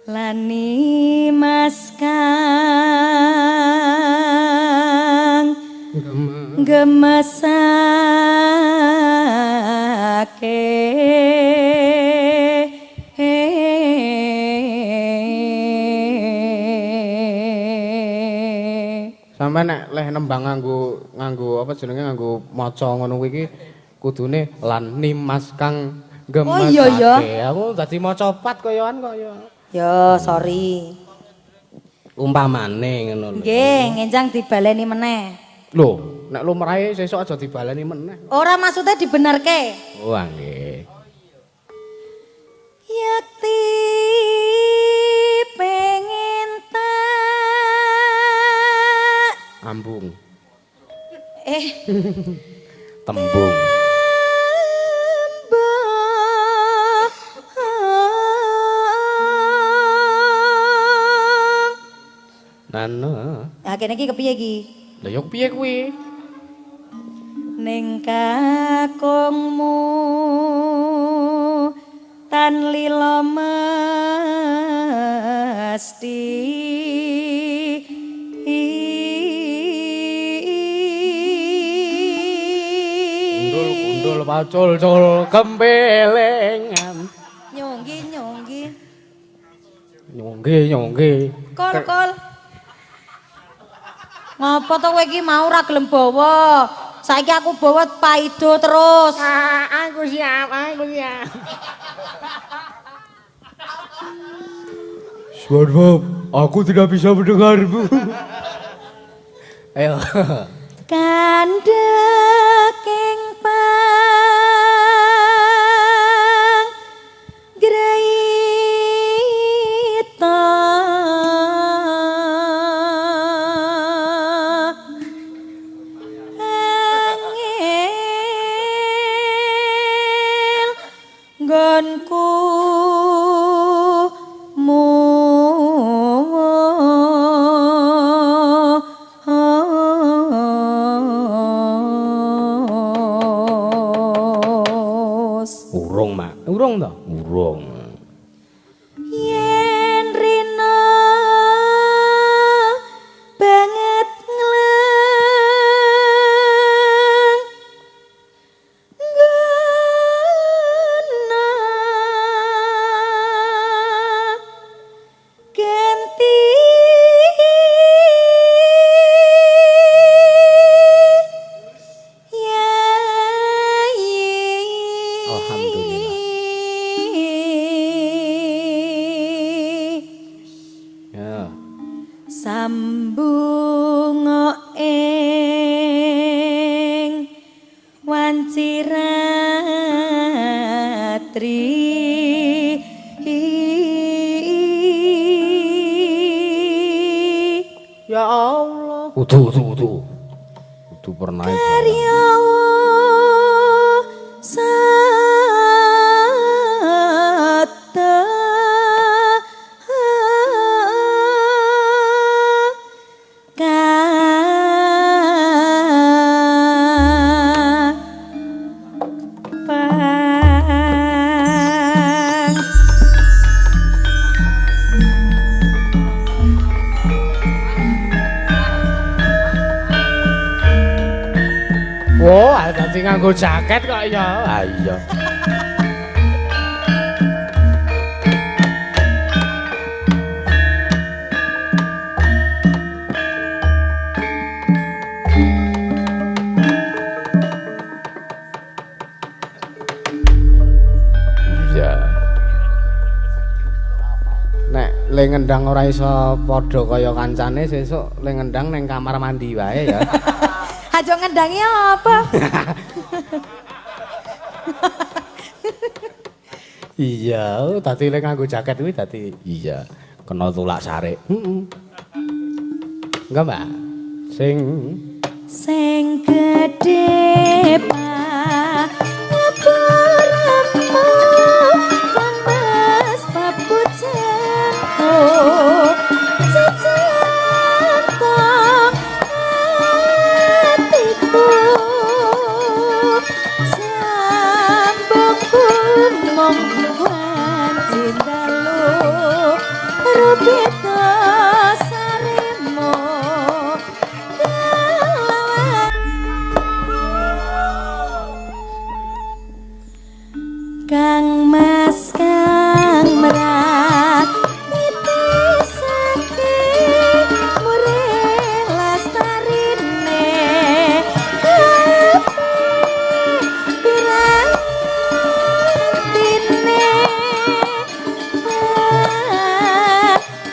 Lani mas kang gemesake. Sampai nek leh nembang nganggo nganggo apa jenenge nganggo maca ngono kuwi iki kudune lan nimas kang Oh, iya, iya. gemesake. Aku dadi maca pat koyoan kok ya. Yo, sorry. Umpamane ngono lho. Nggih, ngenjang dibaleni meneh. Lho, nek lumrahe sesuk aja dibaleni meneh. Ora maksudnya dibenerke. Oh, nggih. Yakti pengen tak Ambung. Tembung. Tembung. Nana. Ya kene iki kepiye iki? Lah ya piye kuwi? Ning kakungmu tan lila mesti. Gundul gundul pacul cul kempelengan. Nyonggi nyonggi. Nyongge nyongge. Kol kol. Ngopo to kowe iki mau ora gelem bawa? Saiki aku bawa paido terus. Ah, aku siap, aku siap. SpongeBob, aku tidak bisa mendengarmu. Ayo. Kandhek ing pang graita angel nggonku mus. Urung, Mak. Urung to? Urung. Yen rina banget ngleng ngena ganti yayi. Alhamdulillah. santri. Ya Allah. Udu udu udu. Udu pernah. Karya sata kapang. Wah, dadi nganggo jaket kok ya. Ah iya. Iya. Nek le ngendang ora iso padha kaya kancane sesuk le ngendang ning kamar mandi wae ya. Aja ngendangi apa? Iya, dadi le nganggo jaket kuwi dadi iya, kena tulak sarik. Heeh. Enggak, Mbak. Sing sing gedhe pangapuramu Kang Mas papujanku jejantong atiku sambung gumung wanci dalu rupita saremo kelawan Kang Mas Kang Merat nitisake mure lastarine kabeh pirantine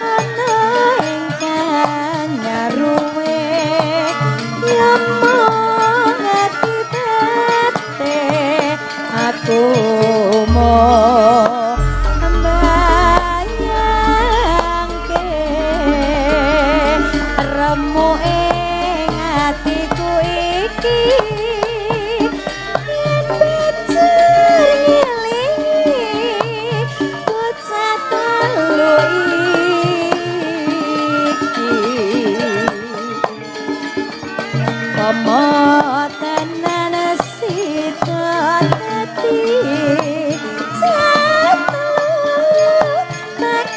ana ingkang nyaruwe ya mung akibate aku mau mbayangke remu ing atiku iki yen banjur ngelingi bocah telu iki. Pomo tenan sita dadi jatuh tak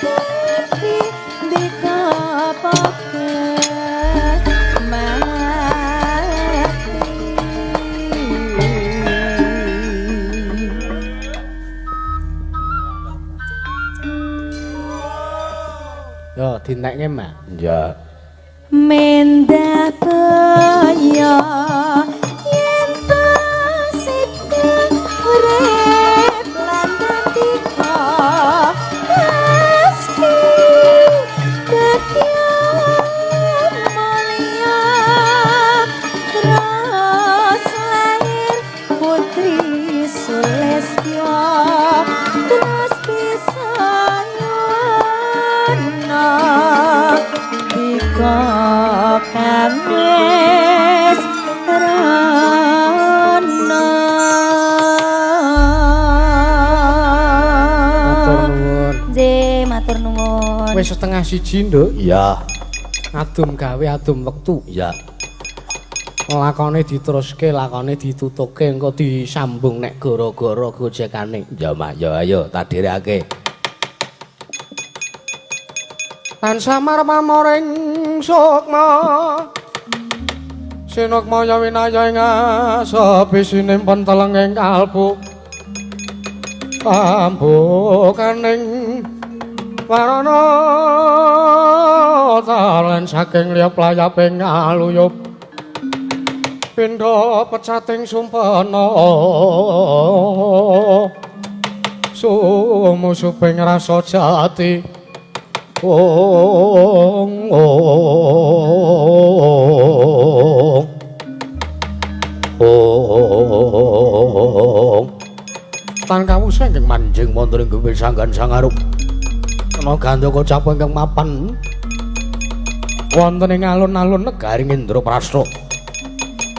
dikapoke mati. Yo dintekke, Mbak. Iya. Mendah baya yen ta sida urip lan dadi meski dadya mulya terus lahir putri Sulistya terus bisa yono dika kang wis rono. Matur nuwun. Nggih, matur nuwun. Wis 12.30, Nduk. Iya. Adum gawe adum wektu. Iya. Lakone diteruske, lakone ditutuke engko disambung nek gara-gara gojekane. Ya, Mak, ya ayo tak dherekake. Tan samar pamoring sukma. Sinukmaya winaya ing asepi sinimpen telenging kalbu. Pambukaning warana talen saking liyap layaping aluyup. Pindha pecating sumpena sumusuping rasa jati. Ong ong ong. Tan kawusa ingkang manjing wonten ing gumi sanggan sangarup. Kena gandaka cap ingkang mapan wonten ing alun-alun negari Indraprastha.